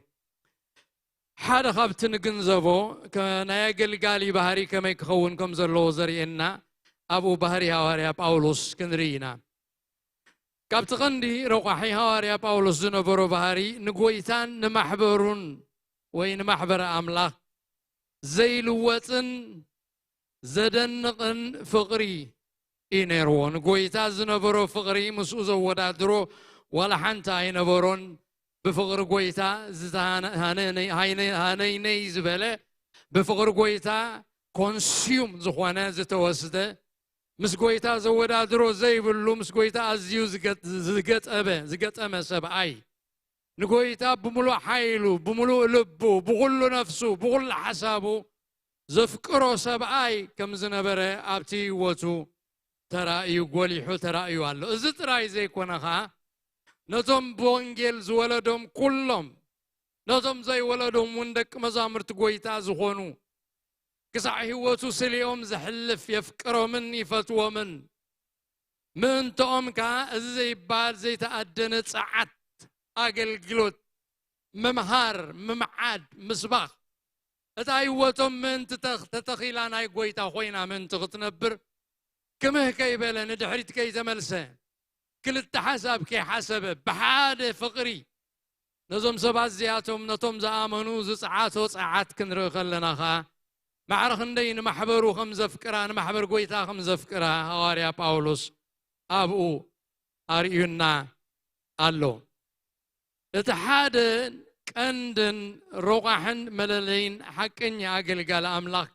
ሓደ ካብቲ ንግንዘቦ ከ-፣ ናይ ኣገልጋሊ ባህሪ ከመይ ክኸውን ከም ዘለዎ ዘርእየና ኣብኡ ባህሪ ሃዋርያ ጳውሎስ ክንርኢ ኢና። ካብቲ ቐንዲ ረቋሒ ሃዋርያ ጳውሎስ ዝነበሮ ባህሪ ንጎይታን ንማሕበሩን ወይ ንማሕበረ ኣምላኽ ዘይልወጥን ዘደንቕን ፍቕሪ እዩ ነይርዎ። ንጎይታ ዝነበሮ ፍቕሪ ምስኡ ዘወዳድሮ ዋላ ሓንቲ ኣይነበሮን። ብፍቕሪ ጎይታ ዝተሃነ-፣ ሃነ-፣ ሃይነ-፣ ሃነይነይ ዝበለ፣ ብፍቕሪ ጎይታ ኮንስዩም ዝኾነ፣ ዝተወስደ፣ ምስ ጎይታ ዘወዳድሮ ዘይብሉ፣ ምስ ጎይታ ኣዝዩ ዝገ-፣ ዝገጠበ፣ ዝገጠመ ሰብኣይ፣ ንጎይታ ብምሉእ ሓይሉ፣ ብምሉእ ልቡ፣ ብኹሉ ነፍሱ፣ ብኹሉ ሓሳቡ ዘፍቅሮ ሰብኣይ ከም ዝነበረ ኣብቲ ህይወቱ ተራእዩ፣ ጎሊሑ ተራእዩ ኣሎ። እዚ ጥራይ ዘይኮነ ኸኣ፣ ነቶም ብወንጌል ዝወለዶም ኩሎም፣ ነቶም ዘይወለዶም እውን ደቂ መዛሙርቲ ጎይታ ዝኾኑ፣ ክሳዕ ህይወቱ ስሊኦም ዘሕልፍ የፍቅሮምን ይፈትዎምን። ምእንትኦም ከኣ እዚ ዘይበሃል ዘይተኣደነ ጸዓት ኣገልግሎት፣ ምምሃር፣ ምምዓድ፣ ምስባኽ፣ እታ ህይወቶም ምእንቲ ተኽ-፣ ተተኺላ ናይ ጎይታ ኮይና ምእንቲ ክትነብር፣ ክምህ ከይበለ፣ ንድሕሪት ከይተመልሰ፣ ክልተ ሓሳብ ከይሓሰበ፣ ብሓደ ፍቕሪ ነዞም ሰባት እዚኣቶም፣ ነቶም ዝኣመኑ ዝጸዓቶ ጸዓት ክንርኢ ከለና ኸኣ፣ ማዕረ ክንደይ ንማሕበሩ ከም ዘፍቅራ፣ ንማሕበር ጎይታ ከም ዘፍቅራ ሃዋርያ ጳውሎስ ኣብኡ ኣርእዩና ኣሎ። እቲ ሓደ ቀንድን ሮቋሕን መለለይን ሓቀኛ ኣገልጋሊ ኣምላኽ፣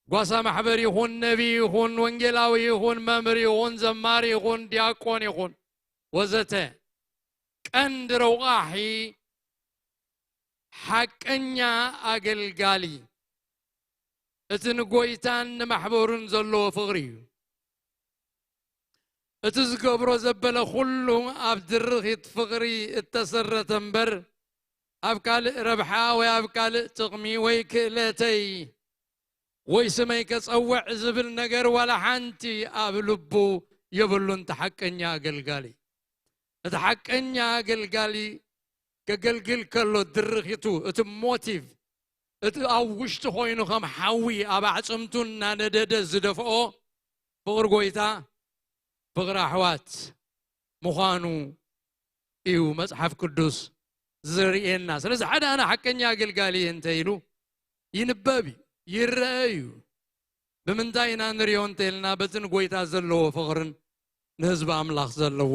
ጓሳ ማሕበር ይኹን፣ ነቢ ይኹን፣ ወንጌላዊ ይኹን፣ መምህር ይኹን፣ ዘማሪ ይኹን፣ ዲያቆን ይኹን፣ ወዘተ፣ ቀንዲ ረቋሒ ሓቀኛ ኣገልጋሊ፣ እቲ ንጎይታን ንማሕበሩን ዘለዎ ፍቕሪ እዩ። እቲ ዝገብሮ ዘበለ ኩሉ ኣብ ድርኺት ፍቕሪ እተሰረተ እምበር፣ ኣብ ካልእ ረብሓ ወይ ኣብ ካልእ ጥቕሚ ወይ ክእለተይ ወይ ስመይ ከጸውዕ ዝብል ነገር ዋላ ሓንቲ ኣብ ልቡ የብሉን። እቲ ሓቀኛ ኣገልጋሊ፣ እቲ ሓቀኛ ኣገልጋሊ ከገልግል ከሎ ድርኺቱ፣ እቲ ሞቲቭ፣ እቲ ኣብ ውሽጢ ኮይኑ ከም ሓዊ ኣብ ኣዕጽምቱ እናነደደ ዝደፍኦ ፍቕሪ ጎይታ፣ ፍቕሪ ኣሕዋት ምዃኑ እዩ መጽሓፍ ቅዱስ ዝርእየና። ስለዚ ሓደ ኣነ ሓቀኛ ኣገልጋሊ እየ እንተ ኢሉ ይንበብ እዩ፣ ይረአ እዩ። ብምንታይ ኢና ንሪኦ እንተ ኢልና፣ በቲ ንጎይታ ዘለዎ ፍቕርን ንህዝቢ ኣምላኽ ዘለዎ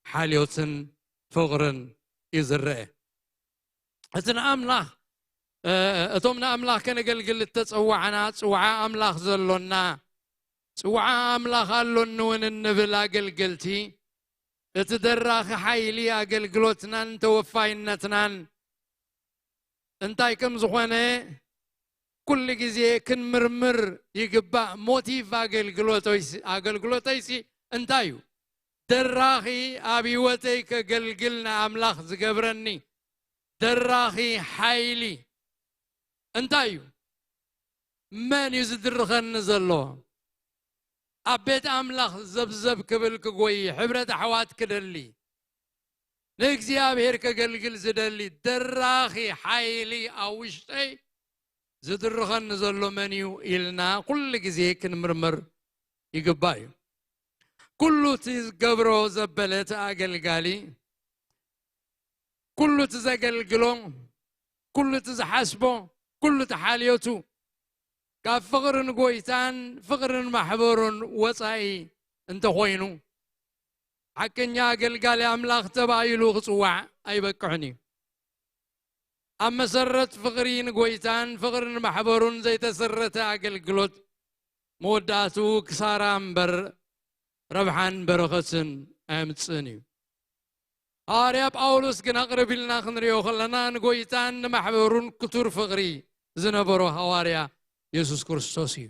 ሓልዮትን ፍቕርን እዩ ዝረአ። እቲ ንኣምላኽ፣ እ፣ እቶም ንኣምላኽ ከነገልግል እተጸዋዕና፣ ጽውዓ ኣምላኽ ዘሎና፣ ጽውዓ ኣምላኽ ኣሎኒ እውን እንብል ኣገልገልቲ፣ እቲ ደራኺ ሓይሊ ኣገልግሎትናን ተወፋይነትናን እንታይ ከም ዝኾነ ኩሉ ግዜ ክንምርምር ይግባእ። ሞቲቭ ኣገልግሎተይሲ፣ ኣገልግሎተይሲ እንታይ እዩ? ደራኺ ኣብ ህይወተይ ከገልግል ንኣምላኽ ዝገብረኒ ደራኺ ሓይሊ እንታይ እዩ? መን እዩ ዝድርኸኒ ዘሎ? ኣብ ቤት ኣምላኽ ዘብዘብ ክብል ክጎይ፣ ሕብረት ኣሕዋት ክደሊ፣ ንእግዚኣብሔር ከገልግል ዝደሊ ደራኺ ሓይሊ ኣብ ውሽጠይ ዝድርኸኒ ዘሎ መን እዩ ኢልና ኩሉ ግዜ ክንምርምር ይግባእ እዩ። ኩሉ እቲ ዝገብሮ ዘበለ እቲ ኣገልጋሊ፣ ኩሉ እቲ ዘገልግሎ፣ ኩሉ እቲ ዝሓስቦ፣ ኩሉ እቲ ሓልዮቱ ካብ ፍቕሪ ንጎይታን ፍቕሪ ንማሕበሩን ወጻኢ እንተኾይኑ፣ ሓቀኛ ኣገልጋሊ ኣምላኽ ተባሂሉ ክጽዋዕ ኣይበቅዕን እዩ። ኣብ መሰረት ፍቕሪ ንጎይታን ፍቕሪ ንማሕበሩን ዘይተሰረተ ኣገልግሎት መወዳእትኡ ክሳራ እምበር ረብሓን በረኸትን ኣየምጽእን እዩ። ሃዋርያ ጳውሎስ ግን ኣቕርብ ኢልና ክንሪኦ ከለና ንጎይታን ንማሕበሩን ክቱር ፍቕሪ ዝነበሮ ሃዋርያ የሱስ ክርስቶስ እዩ።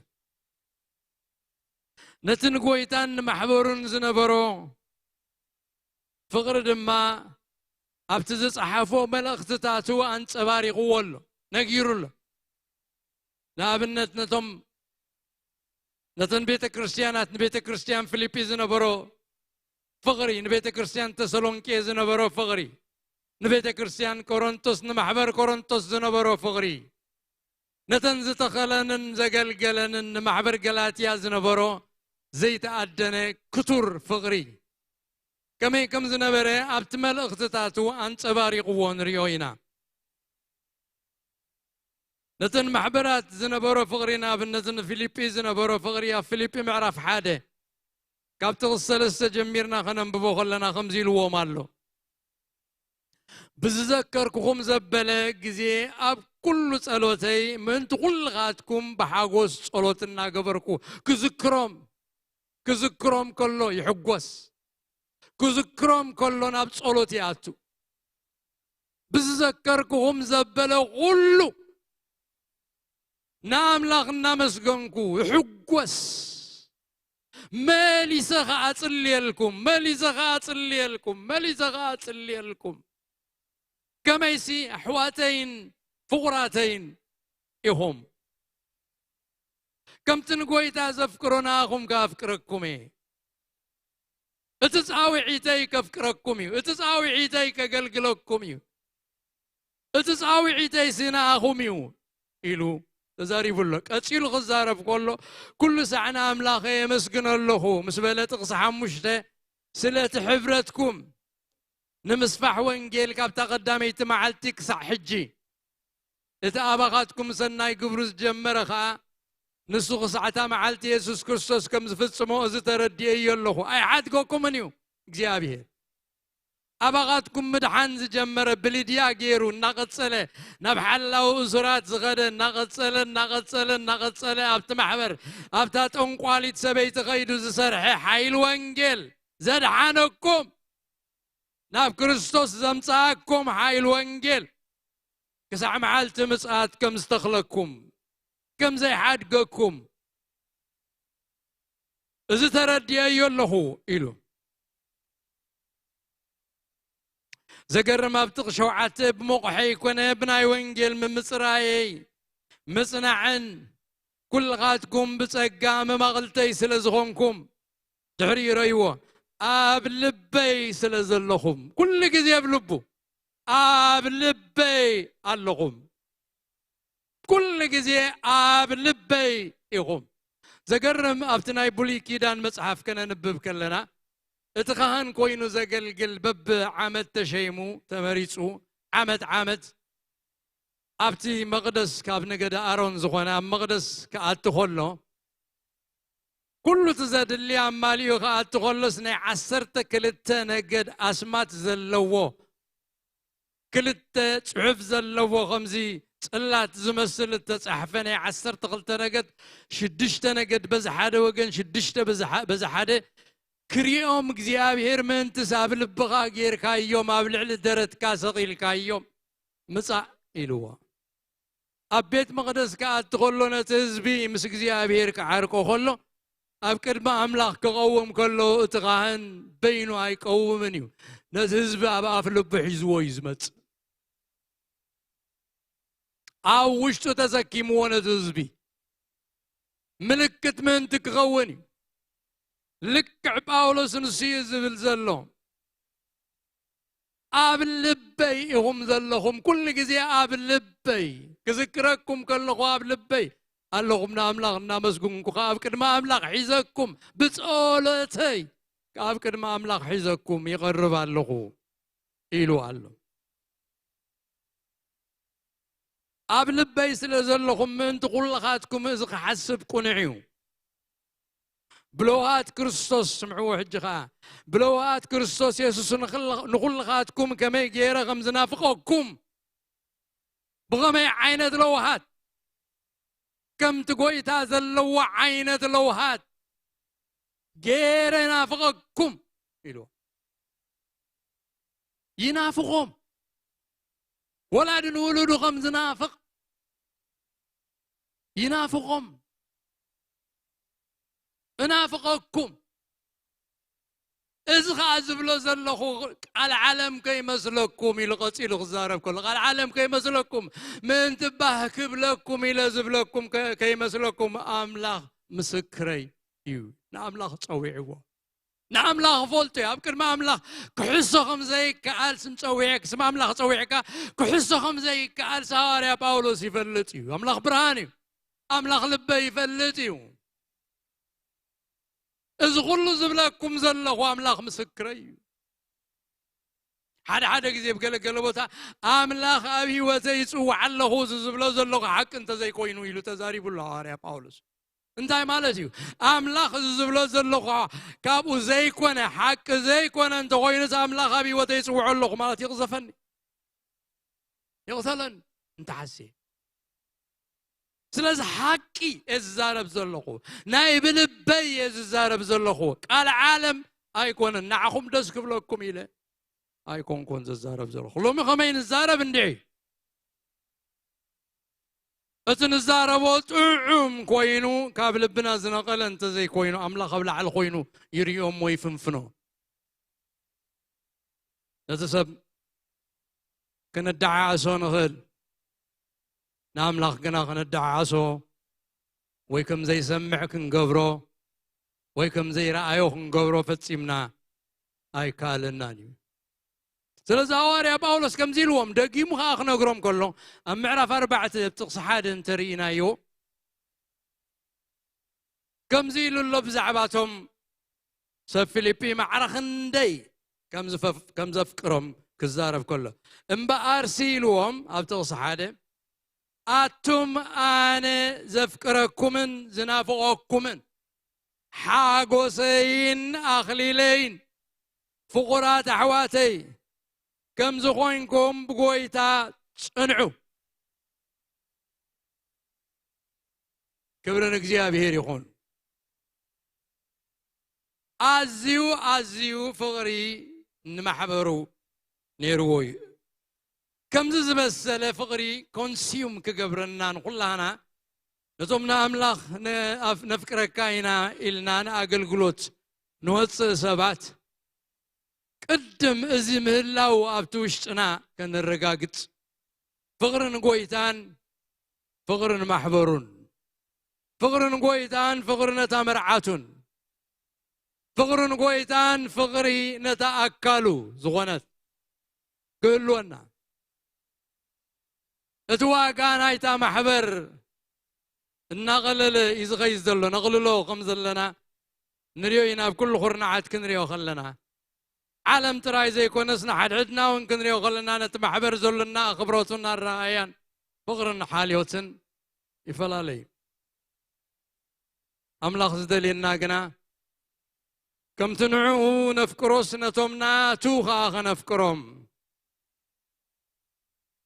ነቲ ንጎይታን ንማሕበሩን ዝነበሮ ፍቕሪ ድማ ኣብቲ ዝጸሓፎ መልእኽትታቱ ኣንጸባሪቕዎ ኣሎ፣ ነጊሩ ኣሎ። ንኣብነት ነቶም ነተን ቤተ ክርስቲያናት ንቤተ ክርስቲያን ፊልጲ ዝነበሮ ፍቕሪ፣ ንቤተ ክርስቲያን ተሰሎንቄ ዝነበሮ ፍቕሪ፣ ንቤተ ክርስቲያን ቆሮንቶስ ንማሕበር ቆሮንቶስ ዝነበሮ ፍቕሪ፣ ነተን ዝተኸለንን ዘገልገለንን ንማሕበር ገላትያ ዝነበሮ ዘይተኣደነ ክቱር ፍቕሪ ከመይ ከም ዝነበረ ኣብቲ መልእኽትታቱ ኣንጸባሪቕዎ ንሪኦ ኢና። ነተን ማሕበራት ዝነበሮ ፍቕሪ፣ ንኣብነት ንፊልጲ ዝነበሮ ፍቕሪ ኣብ ፊልጲ ምዕራፍ ሓደ ካብ ጥቕሲ ሰለስተ ጀሚርና ከነንብቦ ከለና ከምዚ ኢልዎም ኣሎ። ብዝዘከርኩኹም ዘበለ ግዜ ኣብ ኩሉ ጸሎተይ ምእንቲ ኩልኻትኩም ብሓጎስ ጸሎት እናገበርኩ ክዝክሮም፣ ክዝክሮም ከሎ ይሕጎስ፣ ክዝክሮም ከሎ ናብ ጸሎት ይኣቱ። ብዝዘከርኩኹም ዘበለ ኩሉ ንኣምላኽ እናመስገንኩ ይሕጎስ። መሊሰ ኸኣ ጽልየልኩም፣ መሊሰ ኸኣ ጽልየልኩም፣ መሊሰ ኸኣ ጽልየልኩም። ከመይሲ ኣሕዋተይን ፍቑራተይን ኢኹም። ከምቲ ንጎይታ ዘፍቅሮ ንኣኹም ከኣፍቅረኩም እየ። እቲ ጻውዒተይ ከፍቅረኩም እዩ። እቲ ጻውዒተይ ከገልግለኩም እዩ። እቲ ጻውዒተይሲ ንኣኹም እዩ ኢሉ ተዛሪቡ ኣሎ። ቀጺሉ ክዛረብ ከሎ፣ "ኩሉ ሳዕ ንኣምላኸ የመስግኖ ኣለኹ" ምስ በለ፣ ጥቕሲ ሓሙሽተ፣ ስለ እቲ ሕብረትኩም ንምስፋሕ ወንጌል ካብታ ቀዳመይቲ መዓልቲ ክሳዕ ሕጂ፣ እቲ ኣባኻትኩም ሰናይ ግብሩ ዝጀመረ ኸኣ፣ ንሱ ክሳዕታ መዓልቲ የሱስ ክርስቶስ ከም ዝፍጽሞ፣ እዚ ተረዲኤዮ ኣለኹ። ኣይሓድገኩምን እዩ እግዚኣብሔር። ኣባኻትኩም ምድሓን ዝጀመረ፣ ብልድያ ገይሩ እናቐጸለ፣ ናብ ሓላው እሱራት ዝኸደ፣ እናቐጸለ፣ እናቐጸለ፣ እናቐጸለ፣ ኣብቲ ማሕበር፣ ኣብታ ጠንቋሊት ሰበይቲ ኸይዱ ዝሰርሐ ሓይል ወንጌል ዘድሓነኩም፣ ናብ ክርስቶስ ዘምጽኣኩም ሓይል ወንጌል፣ ክሳዕ መዓልቲ ምጽኣት ከም ዝተኽለኩም፣ ከም ዘይሓድገኩም፣ እዚ ተረዲኤዮ ኣለኹ ኢሉ። ዘገርም፣ ኣብ ጥቕሲ ሸውዓተ፣ "ብመቑሐይ ኮነ ብናይ ወንጌል ምምጽራየይ ምጽናዕን፣ ኩልኻትኩም ብጸጋ መማቕልተይ ስለ ዝኾንኩም፣ ድሕሪኡ ረእይዎ፣ ኣብ ልበይ ስለ ዘለኹም"፣ ኩሉ ግዜ ኣብ ልቡ፣ "ኣብ ልበይ ኣለኹም፣ ኩሉ ግዜ ኣብ ልበይ ኢኹም።" ዘገርም፣ ኣብቲ ናይ ብሉይ ኪዳን መጽሓፍ ከነንብብ ከለና፣ እቲ ካህን ኮይኑ ዘገልግል፣ በብዓመት ተሸይሙ፣ ተመሪጹ፣ ዓመት ዓመት ኣብቲ መቕደስ፣ ካብ ነገደ ኣሮን ዝኾነ ኣብ መቕደስ ክኣቱ ከሎ፣ ኩሉ እቲ ዘድሊ ኣማሊኡ ክኣቱ ከሎስ፣ ናይ ዓሰርተ ክልተ ነገድ ኣስማት ዘለዎ፣ ክልተ ጽሑፍ ዘለዎ፣ ከምዚ ጽላት ዝመስል እተጻሕፈ፣ ናይ ዓሰርተ ክልተ ነገድ፣ ሽዱሽተ ነገድ በዚ ሓደ ወገን፣ ሽዱሽተ በዚ ሓ-፣ በዚ ሓደ፣ ክሪኦም እግዚኣብሔር ምእንትስ ኣብ ልብኻ ጌርካዮም፣ ኣብ ልዕሊ ደረትካ ሰቒልካዮም ምጻእ ኢልዎ። ኣብ ቤት መቕደስ ክኣቲ ከሎ፣ ነቲ ህዝቢ ምስ እግዚኣብሔር ክዓርቆ ከሎ፣ ኣብ ቅድሚ ኣምላኽ ክቐውም ከሎ፣ እቲ ካህን በይኑ ኣይቀውምን እዩ። ነቲ ህዝቢ ኣብ ኣፍ ልቡ ሒዝዎ እዩ ዝመጽእ። ኣብ ውሽጡ ተሰኪምዎ ነቲ ህዝቢ ምልክት ምእንቲ ክኸውን እዩ። ልክዕ ጳውሎስ ንሱ እዩ ዝብል ዘሎ። "ኣብ ልበይ ኢኹም ዘለኹም፣ ኩሉ ግዜ ኣብ ልበይ፣ ክዝክረኩም ከለኹ ኣብ ልበይ ኣለኹም፣ ንኣምላኽ እናመስግንኩ፣ ኣብ ቅድሚ ኣምላኽ ሒዘኩም፣ ብጸሎተይ ኣብ ቅድሚ ኣምላኽ ሒዘኩም ይቐርብ ኣለኹ" ኢሉ ኣሎ። "ኣብ ልበይ ስለ ዘለኹም፣ ምእንቲ ኩልኻትኩም እዚ ክሓስብ ቅኑዕ እዩ። ብለውሃት ክርስቶስ፣ ስምዕዎ ሕጂ ኸዓ፣ ብለውሃት ክርስቶስ የሱስ ንኹል-፣ ንኹልኻትኩም ከመይ ገይረ ከም ዝናፍቐኩም፣ ብኸመይ ዓይነት ለውሃት፣ ከምቲ ጐይታ ዘለዎ ዓይነት ለውሃት ገይረ ናፍቐኩም ኢሉ። ይናፍቖም። ወላዲ ንውሉዱ ከም ዝናፍቕ ይናፍቖም። እናፍቐኩም። እዚ ኸዓ ዝብሎ ዘለኹ ቃል ዓለም ከይመስለኩም ኢሉ ቀጺሉ ክዛረብ ከሎ፣ ቃል ዓለም ከይመስለኩም፣ ምእንቲ ባህ ክብለኩም ኢለ ዝብለኩም ከ-፣ ከይመስለኩም፣ ኣምላኽ ምስክረይ እዩ። ንኣምላኽ ጸዊዕዎ። ንኣምላኽ ፈልጦ እዩ። ኣብ ቅድሚ ኣምላኽ ክሕሶ ከም ዘይከኣል፣ ስም ጸዊዐ-፣ ስም ኣምላኽ ጸዊዕካ ክሕሶ ከም ዘይከኣል ሃዋርያ ጳውሎስ ይፈልጥ እዩ። ኣምላኽ ብርሃን እዩ። ኣምላኽ ልበይ ይፈልጥ እዩ። እዚ ኩሉ ዝብለኩም ዘለኹ ኣምላኽ ምስክረይ እዩ። ሓደ ሓደ ግዜ ብገለገለ ቦታ ኣምላኽ ኣብ ህይወተይ ይጽውዕ ኣለኹ፣ እዚ ዝብሎ ዘለኹ ሓቂ እንተዘይኮይኑ ኢሉ ተዛሪቡ ኣሎ ሃዋርያ ጳውሎስ። እንታይ ማለት እዩ? ኣምላኽ እዚ ዝብሎ ዘለኹ ካብኡ ዘይኮነ፣ ሓቂ ዘይኮነ እንተኾይኑስ፣ ኣምላኽ ኣብ ህይወተይ ይጽውዖ ኣለኹ ማለት ይቕዘፈኒ፣ ይቕተለኒ እንተሓስየ። ስለዚ ሓቂ እየ ዝዛረብ ዘለኹ፣ ናይ ብልበይ እየ ዝዛረብ ዘለኹ፣ ቃል ዓለም ኣይኮነን። ንዓኹም ደስ ክብለኩም ኢለ ኣይኮንኩን ዝዛረብ ዘለኹ። ሎሚ ከመይ ንዛረብ እንድዒ? እቲ ንዛረቦ ጥዑም ኮይኑ፣ ካብ ልብና ዝነቐለ እንተዘይኮይኑ፣ ኣምላኽ ኣብ ላዕሊ ኮይኑ ይርእዮ እሞ ይፍንፍኖ። ነቲ ሰብ ከነደዓዕሶ ንኽእል፣ ንኣምላኽ ግና ከነደዓዕሶ ወይ ከም ዘይሰምዕ ክንገብሮ ወይ ከም ዘይረኣዮ ክንገብሮ ፈጺምና ኣይከኣለናን እዩ። ስለዚ ሃዋርያ ጳውሎስ ከምዚ ኢልዎም፣ ደጊሙ ኸዓ ክነግሮም ከሎ፣ ኣብ ምዕራፍ ኣርባዕተ ኣብ ጥቕሲ ሓደ እንተርኢናዮ፣ ከምዚ ኢሉ ኣሎ ብዛዕባቶም ሰብ ፊልጲ፣ ማዕረ ክንደይ ከም ዝፈፍ-፣ ከም ዘፍቅሮም ክዛረብ ከሎ፣ እምበኣርሲ ኢልዎም ኣብ ጥቕሲ ሓደ፣ ኣቱም ኣነ ዘፍቅረኩምን ዝናፍቐኩምን ሓጎሰይን ኣኽሊለይን ፍቑራት ኣሕዋተይ ከም ዝኾንኩም ብጎይታ ጽንዑ። ክብሪ ንእግዚኣብሔር ይኹን። ኣዝዩ፣ ኣዝዩ ፍቕሪ ንማሕበሩ ነይርዎ እዩ። ከምዚ ዝበሰለ ፍቕሪ ኮንስዩም ክገብረና ንኹላህና፣ ነቶም ንኣምላኽ ነ-፣ ኣፍ-፣ ነፍቅረካ ኢና ኢልና ንኣገልግሎት ንወጽእ ሰባት፣ ቅድም እዚ ምህላው ኣብቲ ውሽጥና ከነረጋግጽ፣ ፍቕሪ ንጎይታን ፍቕሪ ንማሕበሩን፣ ፍቕሪ ንጎይታን ፍቕሪ ነታ መርዓቱን፣ ፍቕሪ ንጎይታን ፍቕሪ ነታ ኣካሉ ዝኾነት ክህልወና። እቲ ዋጋ ናይታ ማሕበር እናቐለለ እዩ ዝኸይድ ዘሎ። ነቕልሎ ከም ዘለና ንሪኦ ኢና፣ ኣብ ኩሉ ኩርናዓት ክንሪኦ ከለና። ዓለም ጥራይ ዘይኮነስ ንሓድሕድና እውን ክንሪኦ ከለና ነቲ ማሕበር ዘሎና ኣኽብሮትን ኣረኣእያን ፍቕርን ሓልዮትን ይፈላለ እዩ። ኣምላኽ ዝደልየና ግና ከምቲ ንዕኡ ነፍቅሮስ ነቶም ናቱ ኸኣ ኸነፍቅሮም።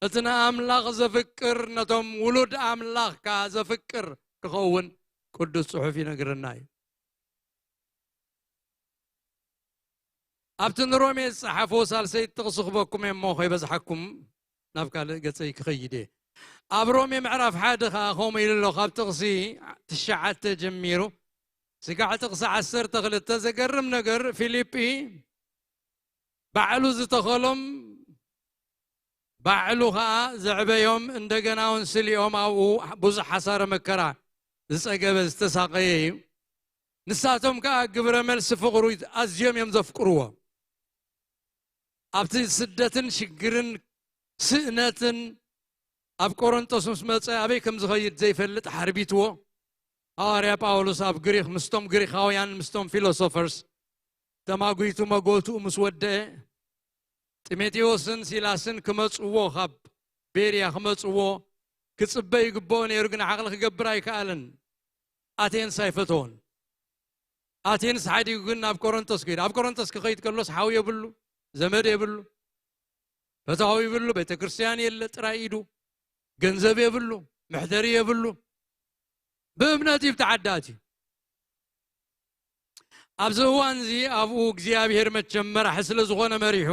እቲ ንኣምላኽ ዘፍቅር ነቶም ውሉድ ኣምላኽ ከኣ ዘፍቅር ክኸውን ቅዱስ ጽሑፍ ይነግረና እዩ። ኣብቲ ንሮሜ ዝጸሓፎ ሳልሰይቲ ጥቕሲ ክበኩም እየ እሞ ከይበዝሓኩም ናብ ካልእ ገጸይ ክኸይድ እየ። ኣብ ሮሜ ምዕራፍ ሓደ ኸኣ ከምኡ ኢሉ ኣሎ፣ ካብ ጥቕሲ ትሽዓተ ጀሚሩ ስጋዕ ጥቕሲ ዓሰርተ ክልተ። ዘገርም ነገር፣ ፊልጲ ባዕሉ ዝተኸሎም፣ ባዕሉ ኸኣ ዘዕበዮም፣ እንደገና እውን ስሊኦም ኣብኡ ብዙሕ ሓሳረ መከራ ዝጸገበ ዝተሳቐየ እዩ። ንሳቶም ከኣ ግብረ መልሲ ፍቕሩ ኣዝዮም እዮም ዘፍቅርዎ። ኣብቲ ስደትን ሽግርን ስእነትን ኣብ ቆሮንጦስ ምስ መጸ፣ ኣበይ ከም ዝኸይድ ዘይፈልጥ ሓርቢትዎ፣ ሃዋርያ ጳውሎስ ኣብ ግሪኽ ምስቶም ግሪኻውያን፣ ምስቶም ፊሎሶፈርስ ተማጒቱ መጎትኡ ምስ ወደአ፣ ጢሞቴዎስን ሲላስን ክመጽዎ፣ ካብ ቤርያ ክመጽዎ ክጽበ ይግብኦ ነይሩ፣ ግን ዓቕሊ ክገብር ኣይከኣለን። ኣቴንስ ኣይፈተዎን። ኣቴንስ ሓዲጉ ግን ናብ ቆሮንቶስ ከይዱ። ኣብ ቆሮንቶስ ክኸይድ ከሎስ ሓው የብሉ፣ ዘመድ የብሉ፣ ፈታዊ የብሉ፣ ቤተ ክርስቲያን የለ፣ ጥራይ ኢዱ፣ ገንዘብ የብሉ፣ መሕደሪ የብሉ። ብእምነት እዩ ብተዓዳት እዩ። ኣብዚ እዋን እዚ ኣብኡ እግዚኣብሔር መቸም መራሒ ስለ ዝኾነ መሪሑ፣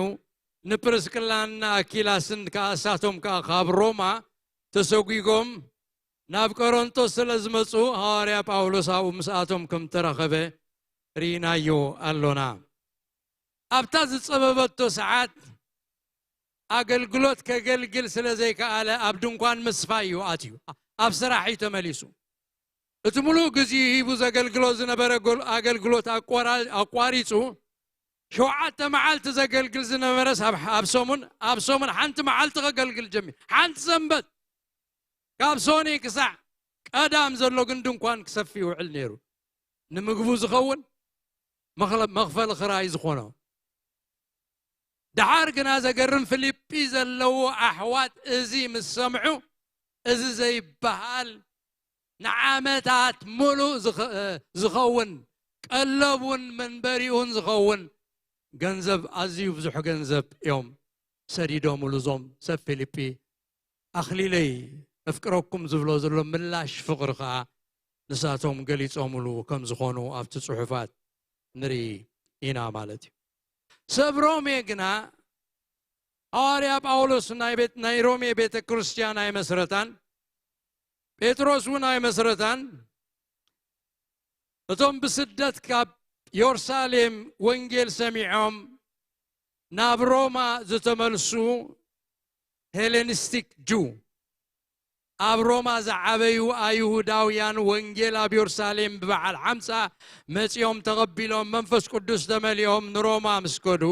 ንፕርስቅላን ኣኪላስን ከኣ እሳቶም ከኣ ካብ ሮማ ተሰጒጎም ናብ ቆሮንቶስ ስለ ዝመጹ፣ ሃዋርያ ጳውሎስ ኣብኡ ምስኣቶም ከም ተራኸበ ርኢናዮ ኣሎና። ኣብታ ዝጸበበቶ ሰዓት ኣገልግሎት ከገልግል ስለ ዘይከኣለ ኣብ ድንኳን ምስፋይ እዩ ኣትዩ። ኣብ ስራሕ እዩ ተመሊሱ። እቲ ሙሉእ ግዜ ሂቡ ዘገልግሎ ዝነበረ ጎል-፣ ኣገልግሎት ኣቋራ-፣ ኣቋሪጹ፣ ሸውዓተ መዓልቲ ዘገልግል ዝነበረስ ኣብ፣ ኣብ ሰሙን፣ ኣብ ሰሙን ሓንቲ መዓልቲ ከገልግል ጀሚሩ። ሓንቲ ሰንበት፣ ካብ ሶኒ ክሳዕ ቀዳም ዘሎ ግን ድንኳን ክሰፊ ይውዕል ነይሩ። ንምግቡ ዝኸውን፣ መኽለ-፣ መኽፈሊ ክራይ ዝኾኖ። ደሓር ግና ዘገርም፣ ፊልጲ ዘለዉ ኣሕዋት እዚ ምስ ሰምዑ፣ እዚ ዘይበሃል ንዓመታት ሙሉእ ዝኸ-፣ ዝኸውን ቀለቡን መንበሪኡን ዝኸውን ገንዘብ፣ ኣዝዩ ብዙሕ ገንዘብ እዮም ሰዲዶምሉ እዞም ሰብ ፊልጲ። ኣኽሊለይ፣ እፍቅረኩም ዝብሎ ዘሎ ምላሽ ፍቕሪ ኸኣ ንሳቶም ገሊጾምሉ ከም ዝኾኑ ኣብቲ ጽሑፋት ንርኢ ኢና ማለት እዩ። ሰብ ሮሜ ግና፣ ሃዋርያ ጳውሎስ ናይ ቤት-፣ ናይ ሮሜ ቤተ ክርስቲያን ኣይመስረታን፣ ጴጥሮስ እውን ኣይመስረታን። እቶም ብስደት ካብ የሩሳሌም ወንጌል ሰሚዖም ናብ ሮማ ዝተመልሱ ሄሌኒስቲክ ጁ፣ ኣብ ሮማ ዝዓበዩ ኣይሁዳውያን፣ ወንጌል ኣብ የሩሳሌም ብበዓል ሓምሳ መጺኦም ተቐቢሎም፣ መንፈስ ቅዱስ ተመሊኦም ንሮማ ምስ ከዱ፣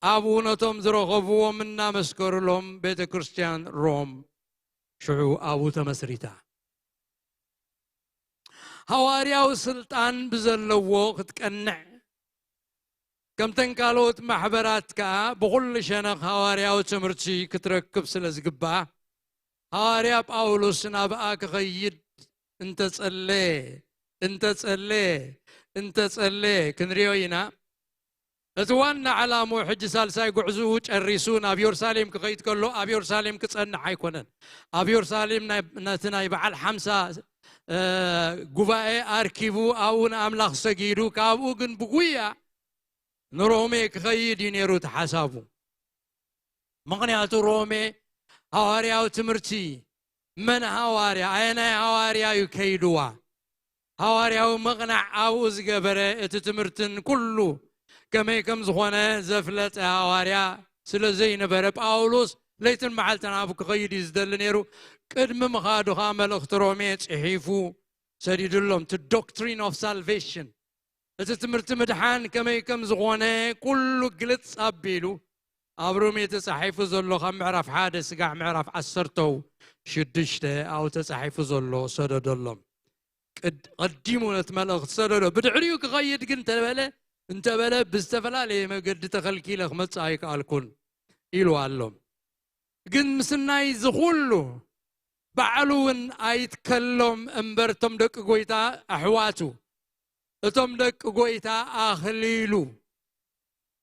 ኣብኡ ነቶም ዝረኸብዎም እናመስከሩሎም፣ ቤተ ክርስቲያን ሮም ሽዑ ኣብኡ ተመስሪታ። ሃዋርያዊ ስልጣን ብዘለዎ ክትቀንዕ፣ ከምተን ካልኦት ማሕበራት ከኣ ብኹሉ ሸነኽ ሃዋርያዊ ትምህርቲ ክትረክብ ስለ ዝግብኣ፣ ሃዋርያ ጳውሎስ ናብኣ ክኸይድ እንተጸለየ፣ እንተጸለየ፣ እንተጸለየ ክንሪኦ ኢና። እቲ ዋና ዕላምኡ፣ ሕጂ ሳልሳይ ጉዕዝኡ ጨሪሱ ናብ የሩሳሌም ክኸይድ ከሎ፣ ኣብ የሩሳሌም ክጸንሕ ኣይኮነን። ኣብ የሩሳሌም ናይ፣ ነቲ ናይ በዓል ሓምሳ፣ እ፣ ጉባኤ ኣርኪቡ፣ ኣብኡ ንኣምላኽ ሰጊዱ፣ ካብኡ ግን ብጉያ ንሮሜ ክኸይድ እዩ ነይሩ እቲ ሓሳቡ። ምኽንያቱ ሮሜ ሃዋርያዊ ትምህርቲ፣ መን ሃዋርያ፣ ኣየናይ ሃዋርያ እዩ ከይድዋ? ሃዋርያዊ ምቕናዕ ኣብኡ ዝገበረ፣ እቲ ትምህርትን ኩሉ ከመይ ከም ዝኾነ ዘፍለጠ ሃዋርያ ስለ ዘይነበረ፣ ጳውሎስ ለይትን መዓልትን ኣብኡ ክኸይድ እዩ ዝደሊ ነይሩ። ቅድሚ ምኻዱ ኸኣ መልእኽቲ ሮሜ ጽሒፉ ሰዲዱሎም፣ እቲ ዶክትሪን ኦፍ ሳልቬሽን፣ እቲ ትምህርቲ ምድሓን ከመይ ከም ዝኾነ ኩሉ ግልጽ ኣቢሉ፣ ኣብ ሮሜ ተጻሒፉ ዘሎ፣ ካብ ምዕራፍ ሓደ ስጋዕ ምዕራፍ ዓሰርተው ሽዱሽተ ኣብኡ ተጻሒፉ ዘሎ ሰደደሎም። ቅድ-፣ ቀዲሙ ነቲ መልእኽቲ ሰደዶ። ብድሕሪኡ ክኸይድ ግን እንተበለ፣ እንተበለ፣ ብዝተፈላለየ መገዲ ተኸልኪለ ክመጽእ ኣይከኣልኩን ኢሉ ኣሎ። ግን ምስናይ እዚ ኩሉ ባዕሉ እውን ኣይትከሎም እምበር፣ እቶም ደቂ ጎይታ ኣሕዋቱ፣ እቶም ደቂ ጎይታ ኣኽሊሉ፣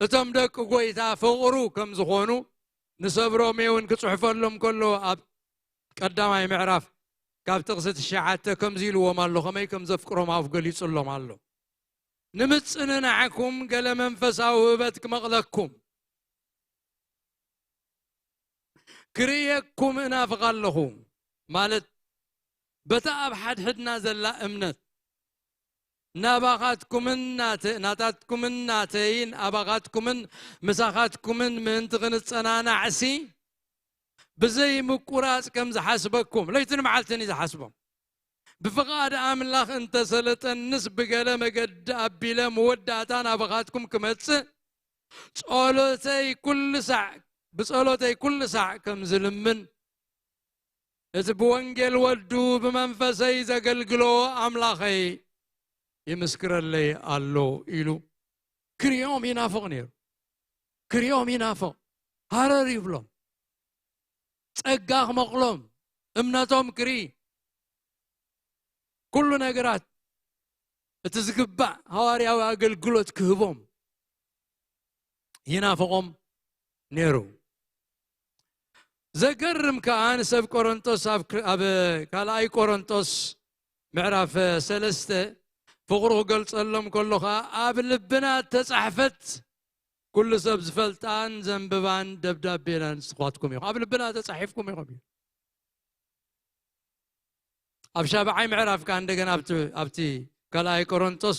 እቶም ደቂ ጎይታ ፍቕሩ ከም ዝኾኑ ንሰብ ሮሜ እውን ክጽሕፈሎም ከሎ፣ ኣብ ቀዳማይ ምዕራፍ ካብ ጥቕሲ ትሽዓተ ከምዚ ኢልዎም ኣሎ፣ ከመይ ከም ዘፍቅሮም ኣፉ ገሊጹሎም ኣሎ። ንምጽንናዕኩም ገለ መንፈሳዊ ውህበት ክመቕለኩም፣ ክርእየኩም እናፍቕ ኣለኹ፣ ማለት በታ ኣብ ሓድሕድና ዘላ እምነት ናባኻትኩምን ናተ-፣ ናታትኩምን ናተይን ኣባኻትኩምን ምሳኻትኩምን ምእንቲ ክንጸናናዕሲ ብዘይ ምቁራጽ ከም ዝሓስበኩም፣ ለይትን መዓልትን እዩ ዝሓስቦም። ብፍቓድ ኣምላኽ እንተሰለጠንስ ብገለ መገዲ ኣቢለ መወዳእታ ናባኻትኩም ክመጽእ ጸሎተይ ኩሉ ሳዕ፣ ብጸሎተይ ኩሉ ሳዕ ከም ዝልምን፣ እቲ ብወንጌል ወዱ ብመንፈሰይ ዘገልግሎ ኣምላኸይ ይምስክረለይ ኣሎ ኢሉ ክርእዮም ይናፍቕ ነይሩ። ክርእዮም ይናፍቕ። ሃረር ይብሎም። ጸጋ ክመቕሎም፣ እምነቶም ክርኢ፣ ኩሉ ነገራት እቲ ዝግባእ ሃዋርያዊ ኣገልግሎት ክህቦም ይናፍቖም ነይሩ። ዘገርም ከኣ ንሰብ ቆሮንቶስ ኣብ ክ-፣ ኣብ ካልኣይ ቆሮንቶስ ምዕራፍ ሰለስተ ፍቕሩ ክገልጸሎም ከሎ ኸኣ ኣብ ልብና እተጻሕፈት ኩሉ ሰብ ዝፈልጣን ዘንብባን ደብዳቤና ንስኻትኩም ኢኹም። ኣብ ልብና ተጻሒፍኩም ኢኹም እዩ። ኣብ ሻብዓይ ምዕራፍ ከኣ እንደገና ኣብቲ፣ ኣብቲ ካልኣይ ቆሮንቶስ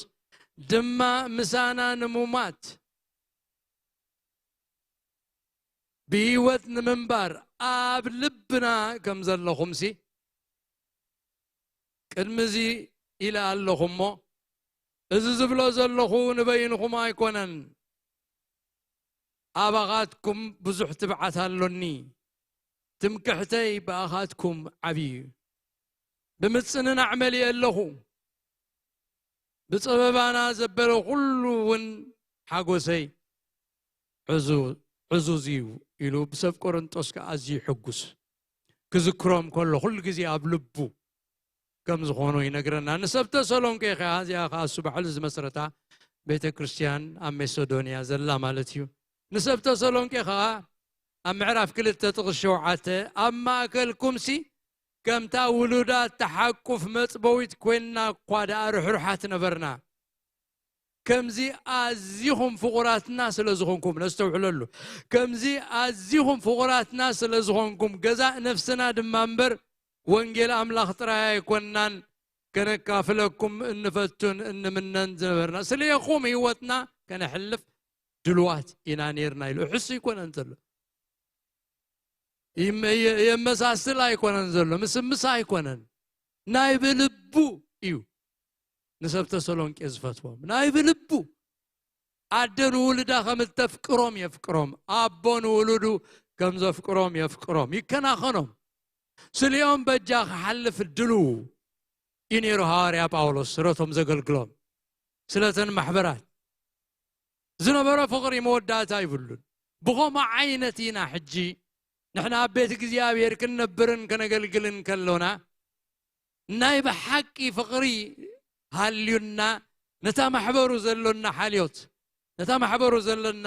ድማ ምሳና ንሙማት ብህይወት ንምንባር ኣብ ልብና ከም ዘለኹምሲ ቅድሚ እዚ ኢለ ኣለኹ እሞ፣ እዚ ዝብሎ ዘለኹ ንበይንኹም ኣይኮነን። ኣባኻትኩም ብዙሕ ትብዓት ኣሎኒ። ትምክሕተይ ብኣኻትኩም ዓብዪ እዩ። ብምጽንናዕ መሊኤ ኣለኹ። ብጸበባና ዘበለ ኩሉ እውን ሓጎሰይ ዕዙ-፣ ዕዙዝ እዩ ኢሉ ብሰብ ቆሮንጦስ ከኣ ኣዝዩ ይሕጉስ። ክዝክሮም ከሎ ኩሉ ግዜ ኣብ ልቡ ከም ዝኾኑ ይነግረና። ንሰብ ተሰሎንቄ ከኣ፣ እዚኣ ከኣ እሱ ባዕሉ ዝመስረታ ቤተ ክርስቲያን ኣብ ሜሶዶንያ ዘላ ማለት እዩ። ንሰብ ተሰሎንቄ ከኣ ኣብ ምዕራፍ ክልተ ጥቕስ ሸውዓተ፣ ኣብ ማእከልኩምሲ ከምታ ውሉዳት ተሓቁፍ መጽበዊት ኮይንና እኳ ደኣ ርሕሩሓት ነበርና። ከምዚ ኣዚኹም ፍቑራትና ስለ ዝኾንኩም፣ ነስተውዕለሉ። ከምዚ ኣዚኹም ፍቑራትና ስለ ዝኾንኩም፣ ገዛእ ነፍስና ድማ እምበር ወንጌል ኣምላኽ ጥራይ ኣይኮንናን ከነካፍለኩም እንፈቱን እንምነን ዝነበርና። ስለኹም ህይወትና ከነሕልፍ ድልዋት ኢና ነይርና ኢሉ። ሕሱ ኣይኮነን ዘሎ። ይመ-፣ የ-፣ የመሳስል ኣይኮነን ዘሎ፣ ምስምስ ኣይኮነን። ናይ ብልቡ እዩ ንሰብ ተሰሎንቄ ዝፈትዎም። ናይ ብልቡ። ኣደ ንውሉዳ ከም እተፍቅሮም የፍቅሮም። ኣቦ ንውሉዱ ከም ዘፍቅሮም የፍቅሮም። ይከናኸኖም። ስሊኦም በጃ ክሓልፍ ድልው እዩ ነይሩ ሃዋርያ ጳውሎስ ስለቶም ዘገልግሎም፣ ስለተን ማሕበራት። ዝነበሮ ፍቕሪ መወዳእታ ይብሉን። ብኸምኡ ዓይነት ኢና ሕጂ ንሕና ኣብ ቤት እግዚኣብሔር ክንነብርን ከነገልግልን ከሎና ናይ ብሓቂ ፍቕሪ ሃልዩና ነታ ማሕበሩ ዘሎና ሓልዮት፣ ነታ ማሕበሩ ዘሎና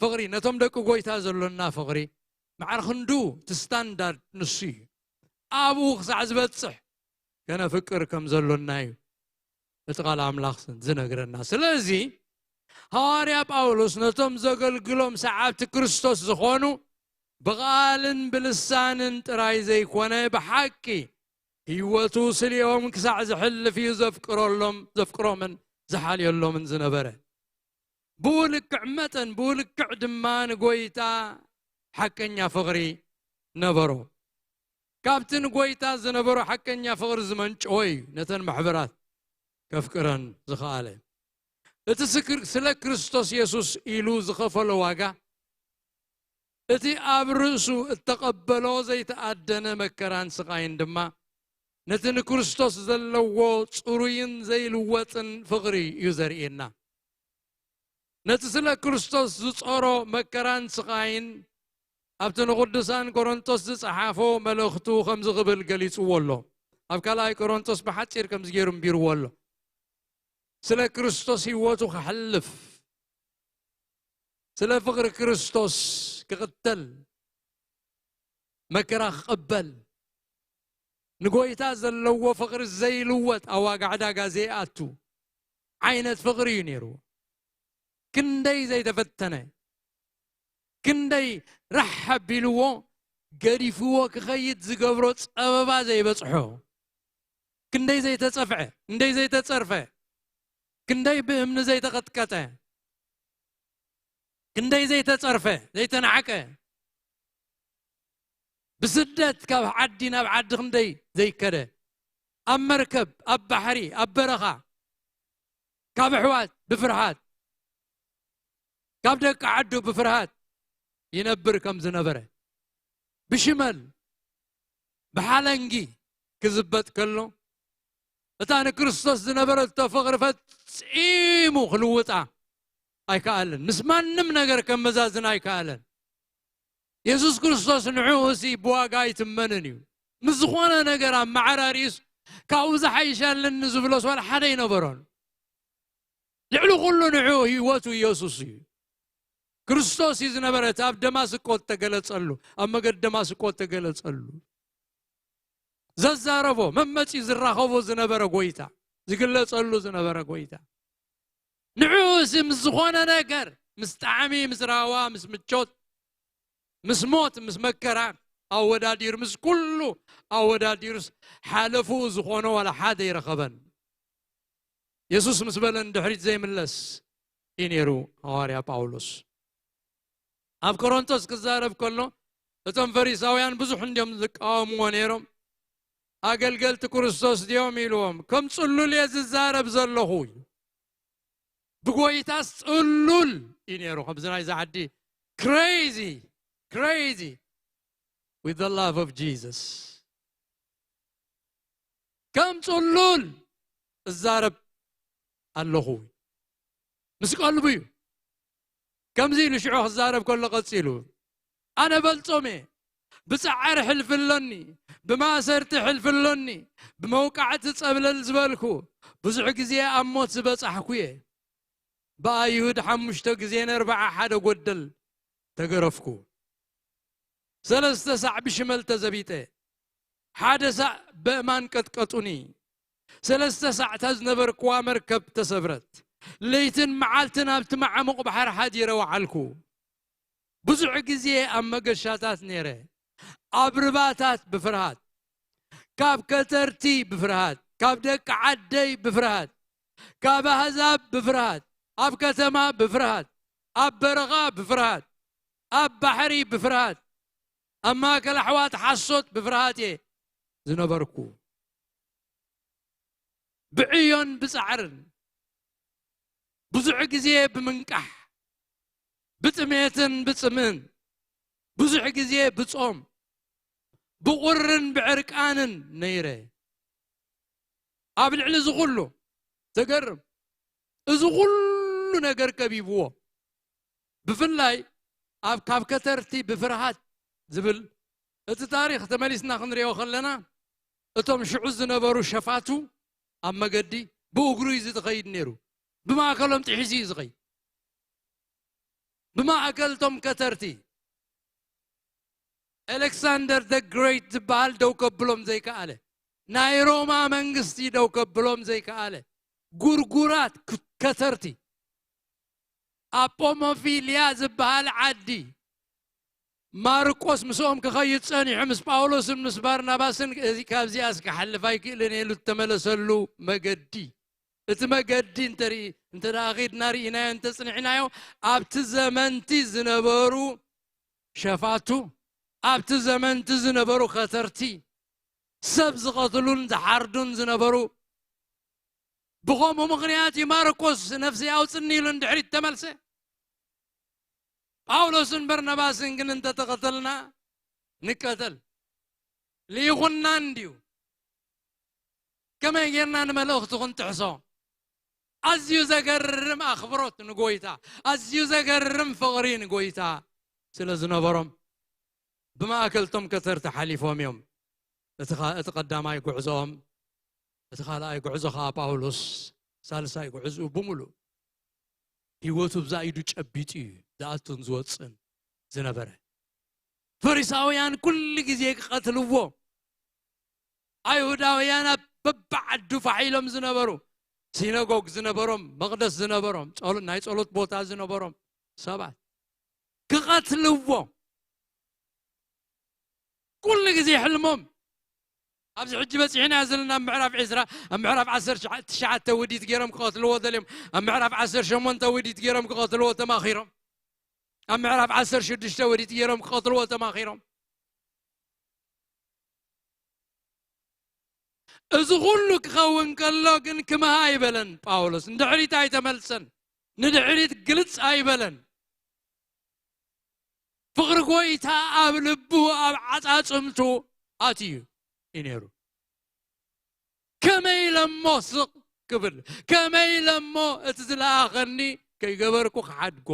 ፍቕሪ፣ ነቶም ደቂ ጎይታ ዘሎና ፍቕሪ ማዕረ ክንዱ እቲ ስታንዳርድ ንሱ እዩ። ኣብኡ ክሳዕ ዝበጽሕ ከነፍቅር ከም ዘሎና እዩ እቲ ቃል ኣምላኽ ዝነግረና። ስለዚ ሃዋርያ ጳውሎስ ነቶም ዘገልግሎም ሰዓብቲ ክርስቶስ ዝኾኑ ብቓልን ብልሳንን ጥራይ ዘይኮነ ብሓቂ ህይወቱ ስሊኦም ክሳዕ ዘሕልፍ እዩ ዘፍቅረሎም፣ ዘፍቅሮምን ዝሓልየሎምን ዝነበረ። ብኡ ልክዕ መጠን ብኡ ልክዕ ድማ ንጎይታ ሓቀኛ ፍቕሪ ነበሮ። ካብቲ ንጎይታ ዝነበሮ ሓቀኛ ፍቕሪ ዝመንጨወ እዩ ነተን ማሕበራት ከፍቅረን ዝኸኣለ። እቲ ስክር-፣ ስለ ክርስቶስ የሱስ ኢሉ ዝኸፈሎ ዋጋ፣ እቲ ኣብ ርእሱ እተቐበሎ ዘይተኣደነ መከራን ስቓይን ድማ ነቲ ንክርስቶስ ዘለዎ ጽሩይን ዘይልወጥን ፍቕሪ እዩ ዘርእየና። ነቲ ስለ ክርስቶስ ዝጾሮ መከራን ስቓይን ኣብቲ ንቕዱሳን ቆሮንቶስ ዝጸሓፎ መልእኽቱ ከምዚ ክብል ገሊጽዎ ኣሎ። ኣብ ካልኣይ ቆሮንቶስ ብሓጺር ከምዚ ገይሩ እንቢርዎ ኣሎ። ስለ ክርስቶስ ህይወቱ ከሕልፍ፣ ስለ ፍቕሪ ክርስቶስ ክቕተል፣ መከራ ክቕበል፣ ንጎይታ ዘለዎ ፍቕሪ ዘይልወጥ፣ ኣብ ዋጋ ዕዳጋ ዘይኣቱ ዓይነት ፍቕሪ እዩ ነይርዎ። ክንደይ ዘይተፈተነ፣ ክንደይ ራሕ ኣቢልዎ፣ ገዲፍዎ ክኸይድ ዝገብሮ ጸበባ ዘይበጽሖ፣ ክንደይ ዘይተጸፍዐ፣ ክንደይ ዘይተጸርፈ፣ ክንደይ ብእምኒ ዘይተቐጥቀጠ፣ ክንደይ ዘይተጸርፈ፣ ዘይተናዕቀ፣ ብስደት ካብ ዓዲ ናብ ዓዲ ክንደይ ዘይከደ፣ ኣብ መርከብ፣ ኣብ ባሕሪ፣ ኣብ በረኻ፣ ካብ ኣሕዋት ብፍርሃት፣ ካብ ደቂ ዓዱ ብፍርሃት ይነብር ከም ዝነበረ፣ ብሽመል፣ ብሓለንጊ ክዝበጥ ከሎ፣ እታ ንክርስቶስ ዝነበረቶ ፍቕሪ ፈጺሙ ክልውጣ ኣይከኣለን። ምስ ማንም ነገር ከመዛዝን ኣይከኣለን። የሱስ ክርስቶስ ንዕኡ እሲ ብዋጋ ኣይትመንን እዩ። ምስ ዝኾነ ነገር ኣመዓራሪዩስ ካብኡ ዝሓይሽ ኣለኒ ዝብሎስ ዋላ ሓደ ኣይነበሮን። ልዕሊ ኩሉ ንዑ ህይወቱ ኢየሱስ እዩ። ክርስቶስ እዩ ዝነበረ፣ እቲ ኣብ ደማስቆ እተገለጸሉ፣ ኣብ መገዲ ደማስቆ እተገለጸሉ። ዘዛረቦ፣ መመጺኡ ዝራኸቦ ዝነበረ ጎይታ፣ ዝግለጸሉ ዝነበረ ጎይታ። ንዑ እዚ ምስ ዝኾነ ነገር፣ ምስ ጣዕሚ፣ ምስ ራህዋ፣ ምስ ምቾት፣ ምስ ሞት፣ ምስ መከራ ኣወዳዲሩ፣ ምስ ኩሉ ኣወዳዲሩስ ሓለፍኡ ዝኾኖ ዋላ ሓደ ኣይረኸበን። የሱስ ምስ በለ ንድሕሪት ዘይምለስ እዩ ነይሩ ሃዋርያ ጳውሎስ። ኣብ ቆሮንቶስ ክዛረብ ከሎ እቶም ፈሪሳውያን ብዙሕ እንዲዮም ዝቃወምዎ ነይሮም። ኣገልገልቲ ክርስቶስ ድዮም ኢልዎም። ከም ጽሉል እየ ዝዛረብ ዘለኹ እዩ። ብጎይታስ ጽሉል እዩ ነይሩ። ከምዚ ናይዛ ዓዲ crazy, crazy with the love of Jesus. ከም ጽሉል እዛረብ ኣለኹ። ምስ ቀልቡ እዩ። ከምዚ ኢሉ ሽዑ ክዛረብ ከሎ ቀጺሉ፣ ኣነ በልጾም እየ። ብጻዕር ሕልፊ ኣሎኒ፣ ብማእሰርቲ ሕልፊ ኣሎኒ፣ ብመውቃዕቲ ጸብለል ዝበልኩ፣ ብዙሕ ግዜ ኣብ ሞት ዝበጻሕኩ እየ። ብኣይሁድ ሓሙሽተ ግዜ ነርብዓ ሓደ ጎደል ተገረፍኩ። ሰለስተ ሳዕ ብሽመል ተዘቢጠ። ሓደ ሳዕ በእማን ቀጥቀጡኒ። ሰለስተ ሳዕታ ዝነበርክዋ መርከብ ተሰብረት። ለይትን መዓልትን ኣብቲ መዓሙቕ ባሕሪ ሓዲረ ወዓልኩ። ብዙሕ ግዜ ኣብ መገሻታት ነይረ። ኣብ ርባታት ብፍርሃት፣ ካብ ከተርቲ ብፍርሃት፣ ካብ ደቂ ዓደይ ብፍርሃት፣ ካብ ኣህዛብ ብፍርሃት፣ ኣብ ከተማ ብፍርሃት፣ ኣብ በረኻ ብፍርሃት፣ ኣብ ባሕሪ ብፍርሃት፣ ኣብ ማእከል ኣሕዋት ሓሶት ብፍርሃት እየ ዝነበርኩ። ብዕዮን ብጻዕርን፣ ብዙሕ ግዜ ብምንቃሕ፣ ብጥሜትን ብጽምእን፣ ብዙሕ ግዜ ብጾም፣ ብቑርን ብዕርቃንን ነይረ። ኣብ ልዕሊ እዚ ኩሉ፣ ተገርም፣ እዚ ኩሉ ነገር ከቢብዎ፣ ብፍላይ ኣብ ካብ ከተርቲ ብፍርሃት ዝብል እቲ ታሪኽ ተመሊስና ክንሪኦ ከለና፣ እቶም ሽዑ ዝነበሩ ሸፋቱ ኣብ መገዲ ብእግሩ እዩ ዝኸይድ ነይሩ። ብማእከሎም ጥሒሱ እዩ ዝኸይድ። ብማእከል እቶም ከተርቲ፣ ኤሌክሳንደር the Great ዝበሃል ደው ከብሎም ዘይከኣለ፣ ናይ ሮማ መንግስቲ ደው ከብሎም ዘይከኣለ፣ ጉርጉራት ክ-፣ ከተርቲ፣ ኣብ ጶሞፊልያ ዝበሃል ዓዲ፣ ማርቆስ ምስኦም ክኸይድ ጸኒሑ፣ ምስ ጳውሎስን ምስ ባርናባስን፣ እዚ ካብዚኣስ ክሓልፍ ኣይክእልን ኢሉ እተመለሰሉ መገዲ። እቲ መገዲ እንተርኢ-፣ እንተ ደኣ ኸይድና ርኢናዮ፣ እንተ ጽኒዕናዮ፣ ኣብቲ ዘመንቲ ዝነበሩ ሸፋቱ፣ ኣብቲ ዘመንቲ ዝነበሩ ከተርቲ፣ ሰብ ዝቐትሉን ዝሓርዱን ዝነበሩ፣ ብኸምኡ ምኽንያት እዩ ማርቆስ ነፍሲ ኣውጽኒ ኢሉ ንድሕሪት ተመልሰ። ጳውሎስን በርናባስን ግን እንተተቐተልና ንቀተል። ልኢኹና እንድዩ። ከመይ ጌርና ንመልእኽቱ ክንጥሕሶ? ኣዝዩ ዘገርም ኣኽብሮት ንጎይታ፣ ኣዝዩ ዘገርም ፍቕሪ ንጎይታ ስለ ዝነበሮም፣ ብማእከል እቶም ከተርቲ ሓሊፎም እዮም። እቲ ኻ-፣ እቲ ቀዳማይ ጉዕዞኦም፣ እቲ ካልኣይ ጉዕዞ ኸኣ ጳውሎስ፣ ሳልሳይ ጉዕዞኡ ብምሉእ ህይወቱ ብዛ ኢዱ ጨቢጡ እዩ ዝኣቱን ዝወጽእን ዝነበረ። ፈሪሳውያን ኩሉ ግዜ ክቐትልዎ፣ ኣይሁዳውያን ኣብ በብዓዱ ፋሕ ኢሎም ዝነበሩ፣ ሲነጎግ ዝነበሮም፣ መቕደስ ዝነበሮም፣ ጸሎ-፣ ናይ ጸሎት ቦታ ዝነበሮም ሰባት ክቐትልዎ ኩሉ ግዜ ሕልሞም። ኣብዚ ሕጂ በጺሕና ዘለና ኣብ ምዕራፍ ዕስራ፣ ኣብ ምዕራፍ ዓሰርተ ትሽዓተ ውዲት ገይሮም ክቐትልዎ ደልዮም፣ ኣብ ምዕራፍ ዓሰርተ ሸሞንተ ውዲት ገይሮም ክቐትልዎ ተማኺሮም፣ ኣብ ምዕራፍ ዓሰርተ ሽዱሽተ ውዲት ገይሮም ክቐትልዎ ተማኺሮም። እዚ ኩሉ ክኸውን ከሎ ግን ክምሃ ኣይበለን ጳውሎስ። ንድሕሪት ኣይተመልሰን። ንድሕሪት ግልጽ ኣይበለን። ፍቕሪ ጎይታ ኣብ ልቡ፣ ኣብ ዓጻጽምቱ ኣትዩ እዩ ነይሩ። ከመይ ኢለ እሞ ስቕ ክብል፣ ከመይ ኢለ እሞ እቲ ዝለኣኸኒ ከይገበርኩ ክሓድጎ?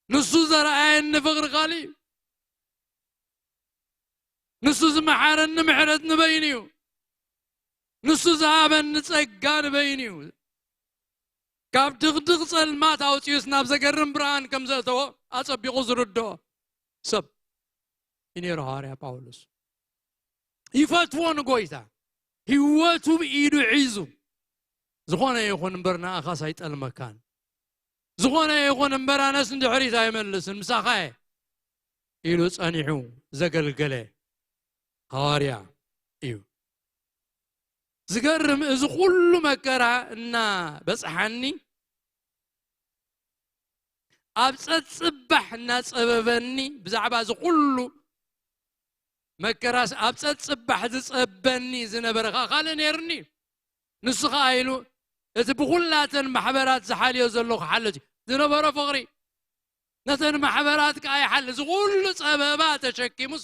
ንሱ ዘርኣየኒ ፍቕሪ ካልእ እዩ። ንሱ ዝመሓረኒ ምሕረት ንበይኑ እዩ። ንሱ ዝሃበኒ ጸጋ ንበይኑ እዩ። ካብ ድቕድቕ ጸልማት ኣውጺኡስ ናብ ዘገርም ብርሃን ከም ዘእተዎ ኣጸቢቑ ዝርድኦ ሰብ እዩ ነይሩ ሃዋርያ ጳውሎስ። ይፈትዎ ንጎይታ፣ ህይወቱ ብኢዱ ሒዙ፣ ዝኾነ ይኹን እምበር ንኣኻስ ኣይጠልመካን፣ ዝኾነ ይኹን እምበር ኣነስ ንድሕሪት ኣይመልስን፣ ምሳኻ እየ ኢሉ ጸኒሑ ዘገልገለ ሃዋርያ እዩ። ዝገርም፣ እዚ ኩሉ መከራ እናበጽሓኒ፣ ኣብ ጸጽባሕ እናጸበበኒ፣ ብዛዕባ እዚ ኩሉ መከራስ ኣብ ጸጽባሕ ዝጸበኒ ዝነበረ ኸኣ ካልእ ነይሩኒ እዩ። ንሱ ኸኣ ኢሉ፣ እቲ ብኹላተን ማሕበራት ዝሓልዮ ዘሎ ክሓልዮ እዩ። ዝነበሮ ፍቕሪ ነተን ማሕበራት ከኣ ይሓሊ። እዚ ኩሉ ጸበባ ተሸኪሙስ፣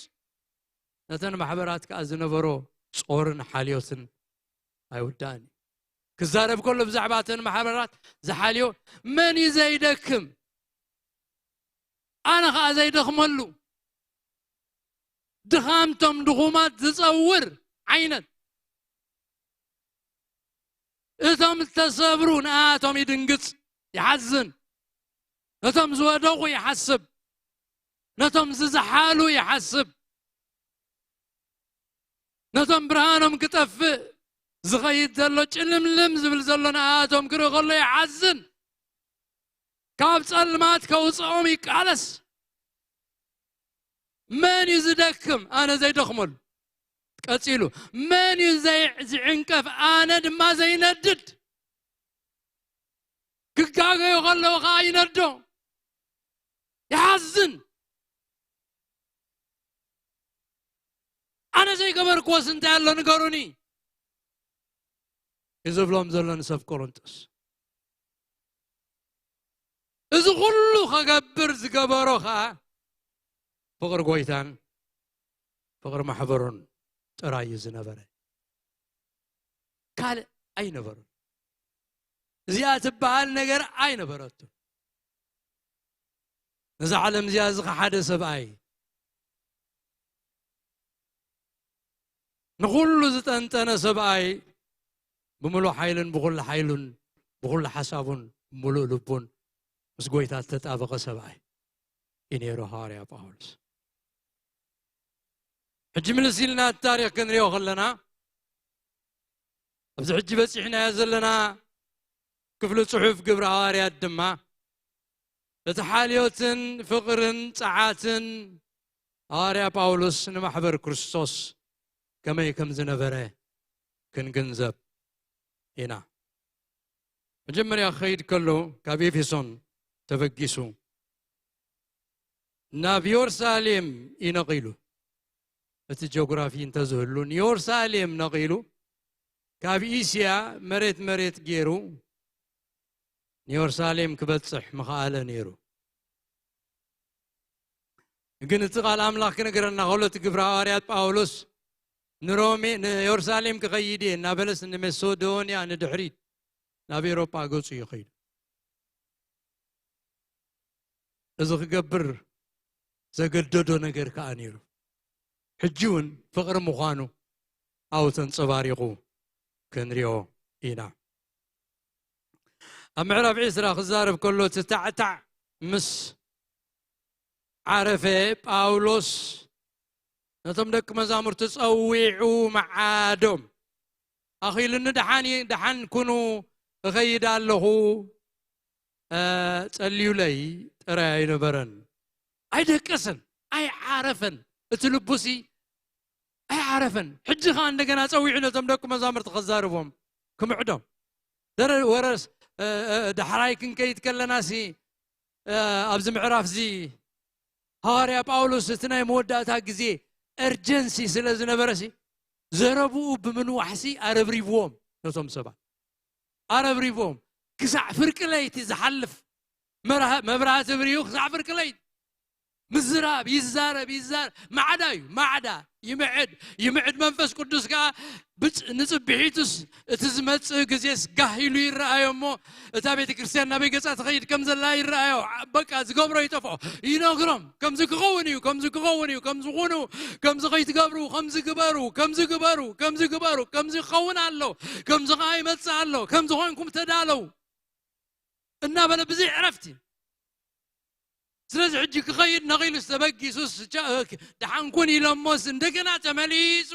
ነተን ማሕበራት ከኣ ዝነበሮ ጾርን ሓልዮትን ኣይውዳእን እዩ። ክዛረብ ከሎ ብዛዕባ እተን ማሕበራት ዝሓልዮ፣ መን እዩ ዘይደክም? ኣነ ኸኣ ዘይደኽመሉ፣ ድኻምቶም ድኹማት ዝጸውር ዓይነት። እቶም ዝተሰብሩ ንኣቶም ይድንግጽ፣ ይሓዝን። ነቶም ዝወደቑ ይሓስብ፣ ነቶም ዝዝሓሉ ይሓስብ። ነቶም ብርሃኖም ክጠፍእ ዝኸይድ ዘሎ፣ ጭልምልም ዝብል ዘሎ ንኣቶም ክርኢ ከሎ ይሓዝን። ካብ ጸልማት ከውጽኦም ይቃለስ። መን እዩ ዝደክም? ኣነ ዘይደኽመሉ። ቀጺሉ፣ መን እዩ ዘይ-፣ ዝዕንቀፍ? ኣነ ድማ ዘይነድድ። ክጋገዩ ከለዉ ኸኣ ይነዶ። ይሓዝን። ኣነ ዘይገበርክዎስ እንታይ ኣሎ ንገሩኒ? እዩ ዝብሎም ዘሎ ንሰብ ቆሮንጦስ። እዚ ኩሉ ኸገብር ዝገበሮ ኸኣ ፍቕሪ ጎይታን ፍቕሪ ማሕበሩን ጥራይ እዩ ዝነበረ። ካልእ ኣይነበሮን። እዚኣ ትበሃል ነገር ኣይነበረቱን። ነዛ ዓለም እዚኣ ዝኸሓደ ሰብኣይ፣ ንኹሉ ዝጠንጠነ ሰብኣይ፣ ብምሉእ ሓይልን ብኹሉ ሓይሉን ብኹሉ ሓሳቡን ብምሉእ ልቡን ምስ ጎይታ ዝተጣበቐ ሰብኣይ እዩ ነይሩ ሃዋርያ ጳውሎስ። ሕጂ ምልስ ኢልና እቲ ታሪኽ ክንሪኦ ከለና፣ ኣብዚ ሕጂ በጺሕናዮ ዘለና ክፍሊ ጽሑፍ ግብሪ ሃዋርያት ድማ፣ እቲ ሓልዮትን ፍቕርን ጸዓትን ሃዋርያ ጳውሎስ ንማሕበር ክርስቶስ ከመይ ከም ዝነበረ ክንግንዘብ ኢና። መጀመርያ ክኸይድ ከሎ፣ ካብ ኤፌሶን ተበጊሱ ናብ ዮርሳሌም እዩ ነቒሉ። እቲ ጂኦግራፊ እንተዝህሉ፣ ንዮርሳሌም ነቒሉ፣ ካብ እስያ መሬት መሬት ገይሩ ንዮርሳሌም ክበጽሕ ምኸኣለ ነይሩ። ግን እቲ ቃል ኣምላኽ ክነግረና ከሎ፣ እቲ ግብረ ሃዋርያት ጳውሎስ ንሮሜ፣ ንዮርሳሌም ክኸይድ እየ እናበለስ፣ ንመሴዶንያ፣ ንድሕሪት ናብ ኤውሮጳ ገጹ እዩ ከይዱ። እዚ ክገብር ዘገደዶ ነገር ከኣ ነይሩ። ሕጂ እውን ፍቕሪ ምዃኑ ኣብኡ ተንጸባሪቑ ክንሪኦ ኢና። ኣብ ምዕራፍ ዕስራ ክዛረብ ከሎ፣ እቲ ታዕታዕ ምስ ዓረፈ፣ ጳውሎስ ነቶም ደቂ መዛሙርቲ ጸዊዑ መዓዶም። ኣኺሉኒ፣ ደሓን፣ ደሓን ኩኑ፣ እኸይድ ኣለኹ፣ እ፣ ጸልዩለይ ጥራይ ኣይነበረን። ኣይደቀሰን፣ ኣይዓረፈን። እቲ ልቡሲ ኣይዓረፈን። ሕጂ ኸኣ እንደገና ጸዊዑ ነቶም ደቂ መዛሙርቲ ከዛርቦም፣ ክምዕዶም። ደረ-፣ ወረስ፣ እ፣ እ፣ ዳሕራይ ክንከይድ ከለናሲ፣ እ፣ ኣብዚ ምዕራፍዚ ሃዋርያ ጳውሎስ እቲ ናይ መወዳእታ ግዜ እርጀንሲ ስለ ዝነበረሲ፣ ዘረብኡ ብምንዋሕሲ ኣረብሪብዎም፣ ነቶም ሰባት ኣረብሪብዎም። ክሳዕ ፍርቂ ለይቲ ዝሓልፍ መርሃ-፣ መብራህቲ ብሪሁ ክሳዕ ፍርቂ ለይቲ ምዝራብ፣ ይዛረብ፣ ይዛረብ። ማዕዳ እዩ፣ ማዕዳ። ይምዕድ፣ ይምዕድ። መንፈስ ቅዱስ ከኣ ብጽ-፣ ንጽብሒቱስ እቲ ዝመጽእ ግዜስ ጋህ ኢሉ ይረኣዮ እሞ፣ እታ ቤተ ክርስቲያን ናበይ ገጻ ትኸይድ ከም ዘላ ይረኣዮ። በቃ ዝገብሮ ይጠፍኦ። ይነግሮም፣ ከምዚ ክኸውን እዩ፣ ከምዚ ክኸውን እዩ፣ ከምዚ ኩኑ፣ ከምዚ ከይትገብሩ፣ ከምዚ ግበሩ፣ ከምዚ ግበሩ፣ ከምዚ ግበሩ፣ ከምዚ ክኸውን ኣሎ፣ ከምዚ ከኣ ይመጽእ ኣሎ፣ ከምዚ ኮይንኩም ተዳለው። እናበለ ብዘይ ዕረፍቲ። ስለዚ ሕጂ ክኸይድ ነኺሉስ ተበጊሱስ፣ ቻ-፣ ደሓን ኩን ኢሎሞስ እንደገና ተመሊሱ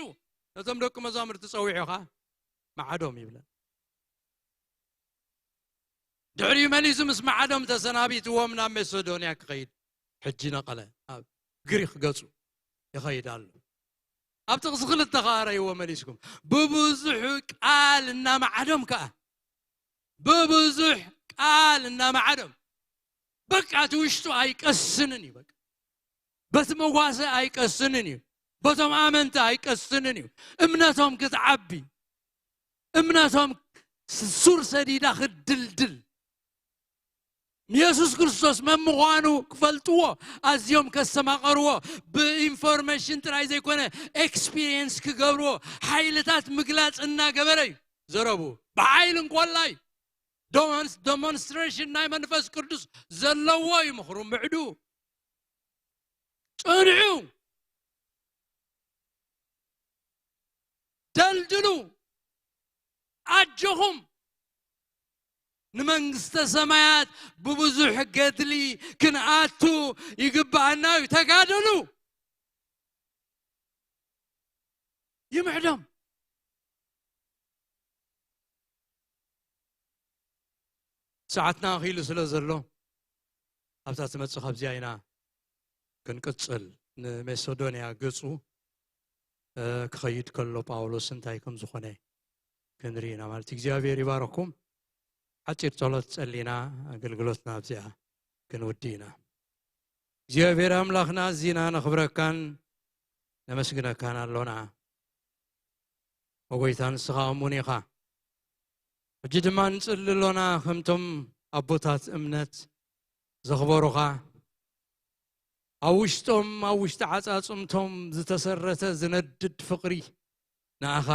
ነቶም ደቂ መዛሙርቲ ጸዊዑ ኸኣ መዓዶም ይብለን። ድሕሪኡ መሊሱ ምስ መዓዶም ተሰናቢትዎም ናብ መቄዶንያ ክኸይድ ሕጂ ነቐለ፣ ኣብ ግሪኽ ገጹ ይኸይድ ኣሎ። ኣብ ጥቕሲ ክልተ ኸኣ ረእይዎ መሊስኩም። ብብዙሕ ቃል እናመዓዶም ከኣ፣ ብብዙሕ ቃል እናመዓዶም፣ በቃ እቲ ውሽጡ ኣይቀስንን እዩ። በቃ በቲ መጓሰ ኣይቀስንን እዩ። በቶም ኣመንቲ ኣይቀስንን እዩ። እምነቶም ክትዓቢ፣ እምነቶም ሱር ሰዲዳ ክትድልድል፣ ንየሱስ ክርስቶስ መን ምዃኑ ክፈልጥዎ፣ ኣዝዮም ከስተማቐርዎ፣ ብኢንፎርሜሽን ጥራይ ዘይኮነ ኤክስፒሪየንስ ክገብርዎ፣ ሓይልታት ምግላጽ እናገበረ እዩ ዘረቡ። ብሓይሊ እንኮላይ ዶሞንስ-፣ ዶሞንስትሬሽን ናይ መንፈስ ቅዱስ ዘለዎ እዩ ምኽሩ። ምዕዱ፣ ጽንዑ፣ ደልድሉ፣ ኣጆኹም፣ ንመንግስተ ሰማያት ብብዙሕ ገድሊ ክንኣቱ ይግባኣና እዩ። ተጋደሉ። ይምዕዶም። ሰዓትና ኣኺሉ ስለ ዘሎ፣ ኣብታ ትመጽእ ካብዚኣ ኢና ክንቅጽል። ንመቄዶንያ ገጹ፣ እ፣ ክኸይድ ከሎ ጳውሎስ እንታይ ከም ዝኾነ ክንርኢ ኢና ማለት እዩ። እግዚኣብሔር ይባረኩም። ሓጺር ጸሎት ጸሊና ኣገልግሎትና ኣብዚኣ ክንውዲ ኢና። እግዚኣብሔር ኣምላኽና፣ ኣዚና ነኽብረካን ነመስግነካን ኣሎና። ኦ ጎይታ፣ ንስኻ እሙን ኢኻ። ሕጂ ድማ ንጽሊ ኣሎና፣ ከምቶም ኣቦታት እምነት ዘኽበሩኻ፣ ኣብ ውሽጦም፣ ኣብ ውሽጢ ዓጻጽምቶም ዝተሰረተ ዝነድድ ፍቕሪ ንኣኻ፣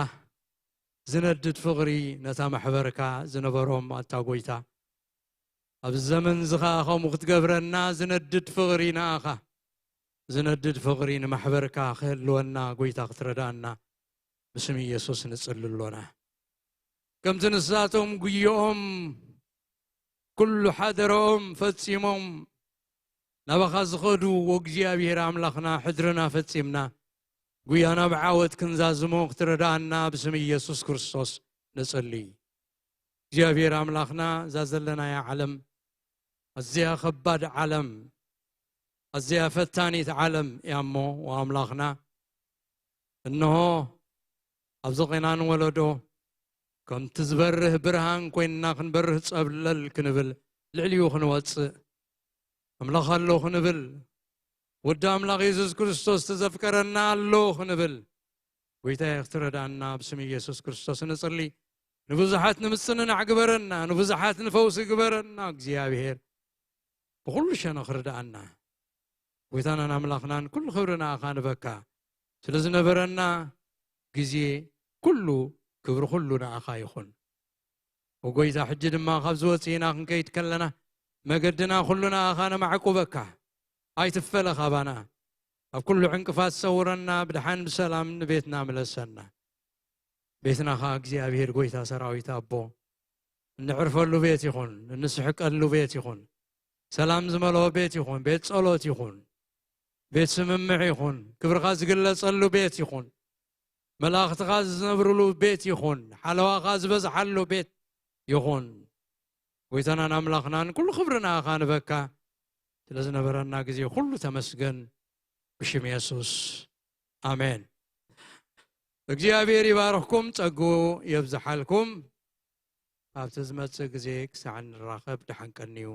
ዝነድድ ፍቕሪ ነታ ማሕበርካ ዝነበሮም፣ ኣታ ጎይታ፣ ኣብዚ ዘመን እዚ ኸኣ ከምኡ ክትገብረና፣ ዝነድድ ፍቕሪ ንኣኻ፣ ዝነድድ ፍቕሪ ንማሕበርካ ክህልወና፣ ጎይታ፣ ክትረዳና ብስም ኢየሱስ ንጽሊ ኣሎና። ከምቲ ንሳቶም ጉዮኦም ኩሉ ሓደረኦም ፈጺሞም ናባኻ ዝኸዱ፣ ወእግዚኣብሔር ኣምላኽና፣ ሕድርና ፈጺምና ጉያ ናብ ዓወት ክንዛዝሞ ክትረዳኣና ብስም ኢየሱስ ክርስቶስ ንጽሊ። እግዚኣብሔር ኣምላኽና፣ እዛ ዘለናያ ዓለም ኣዝያ ኸባድ ዓለም፣ ኣዝያ ፈታኒት ዓለም እያ እሞ፣ ወኣምላኽና፣ እንሆ፣ ኣብዚ ቐናን ወለዶ፣ ከምቲ ዝበርህ ብርሃን ኮይንና ክንበርህ ጸብለል ክንብል፣ ልዕሊኡ ክንወጽእ፣ ኣምላኽ ኣሎ ክንብል፣ ወዲ ኣምላኽ የሱስ ክርስቶስ ተዘፍቀረና ኣሎ ክንብል፣ ጎይታዬ ክትረዳና ብስም ኢየሱስ ክርስቶስ ንጽሊ። ንብዙሓት ንምጽንናዕ ግበረና፣ ንብዙሓት ንፈውሲ ግበረና። እግዚኣብሔር ብኹሉ ሸነኽ ርድኣና። ጎይታናን ኣምላኽናን ኩሉ ክብሪ ንኣኻ ንበካ። ስለ ዝነበረና ግዜ ኩሉ ክብሪ ኩሉ ንኣኻ ይኹን። ኦ ጎይታ፣ ሕጂ ድማ ካብዚ ወጺእና ክንከይድ ከለና መገድና ኩሉ ንኣኻ ነማዕቁበካ። ኣይትፈለ ካባና። ኣብ ኩሉ ዕንቅፋት ሰውረና፣ ብደሓን ብሰላም ንቤትና ምለሰና። ቤትና ኸኣ እግዚኣብሔር ጎይታ ሰራዊት ኣቦ፣ እንዕርፈሉ ቤት ይኹን፣ እንስሕቀሉ ቤት ይኹን፣ ሰላም ዝመልኦ ቤት ይኹን፣ ቤት ጸሎት ይኹን፣ ቤት ስምምዕ ይኹን፣ ክብርኻ ዝግለጸሉ ቤት ይኹን፣ መላእኽትኻ ዝነብርሉ ቤት ይኹን፣ ሓለዋኻ ዝበዝሓሉ ቤት ይኹን። ጎይታናን ኣምላኽናን ኩሉ ክብሪ ንኣኻ ንበካ። ስለ ዝነበረና ግዜ ኩሉ ተመስገን፣ ብሽም የሱስ ኣሜን። እግዚኣብሔር ይባርኽኩም፣ ጸግኡ የብዝሓልኩም። ኣብቲ ዝመጽእ ግዜ ክሳዕ እንራኸብ ደሓን ቀንዩ።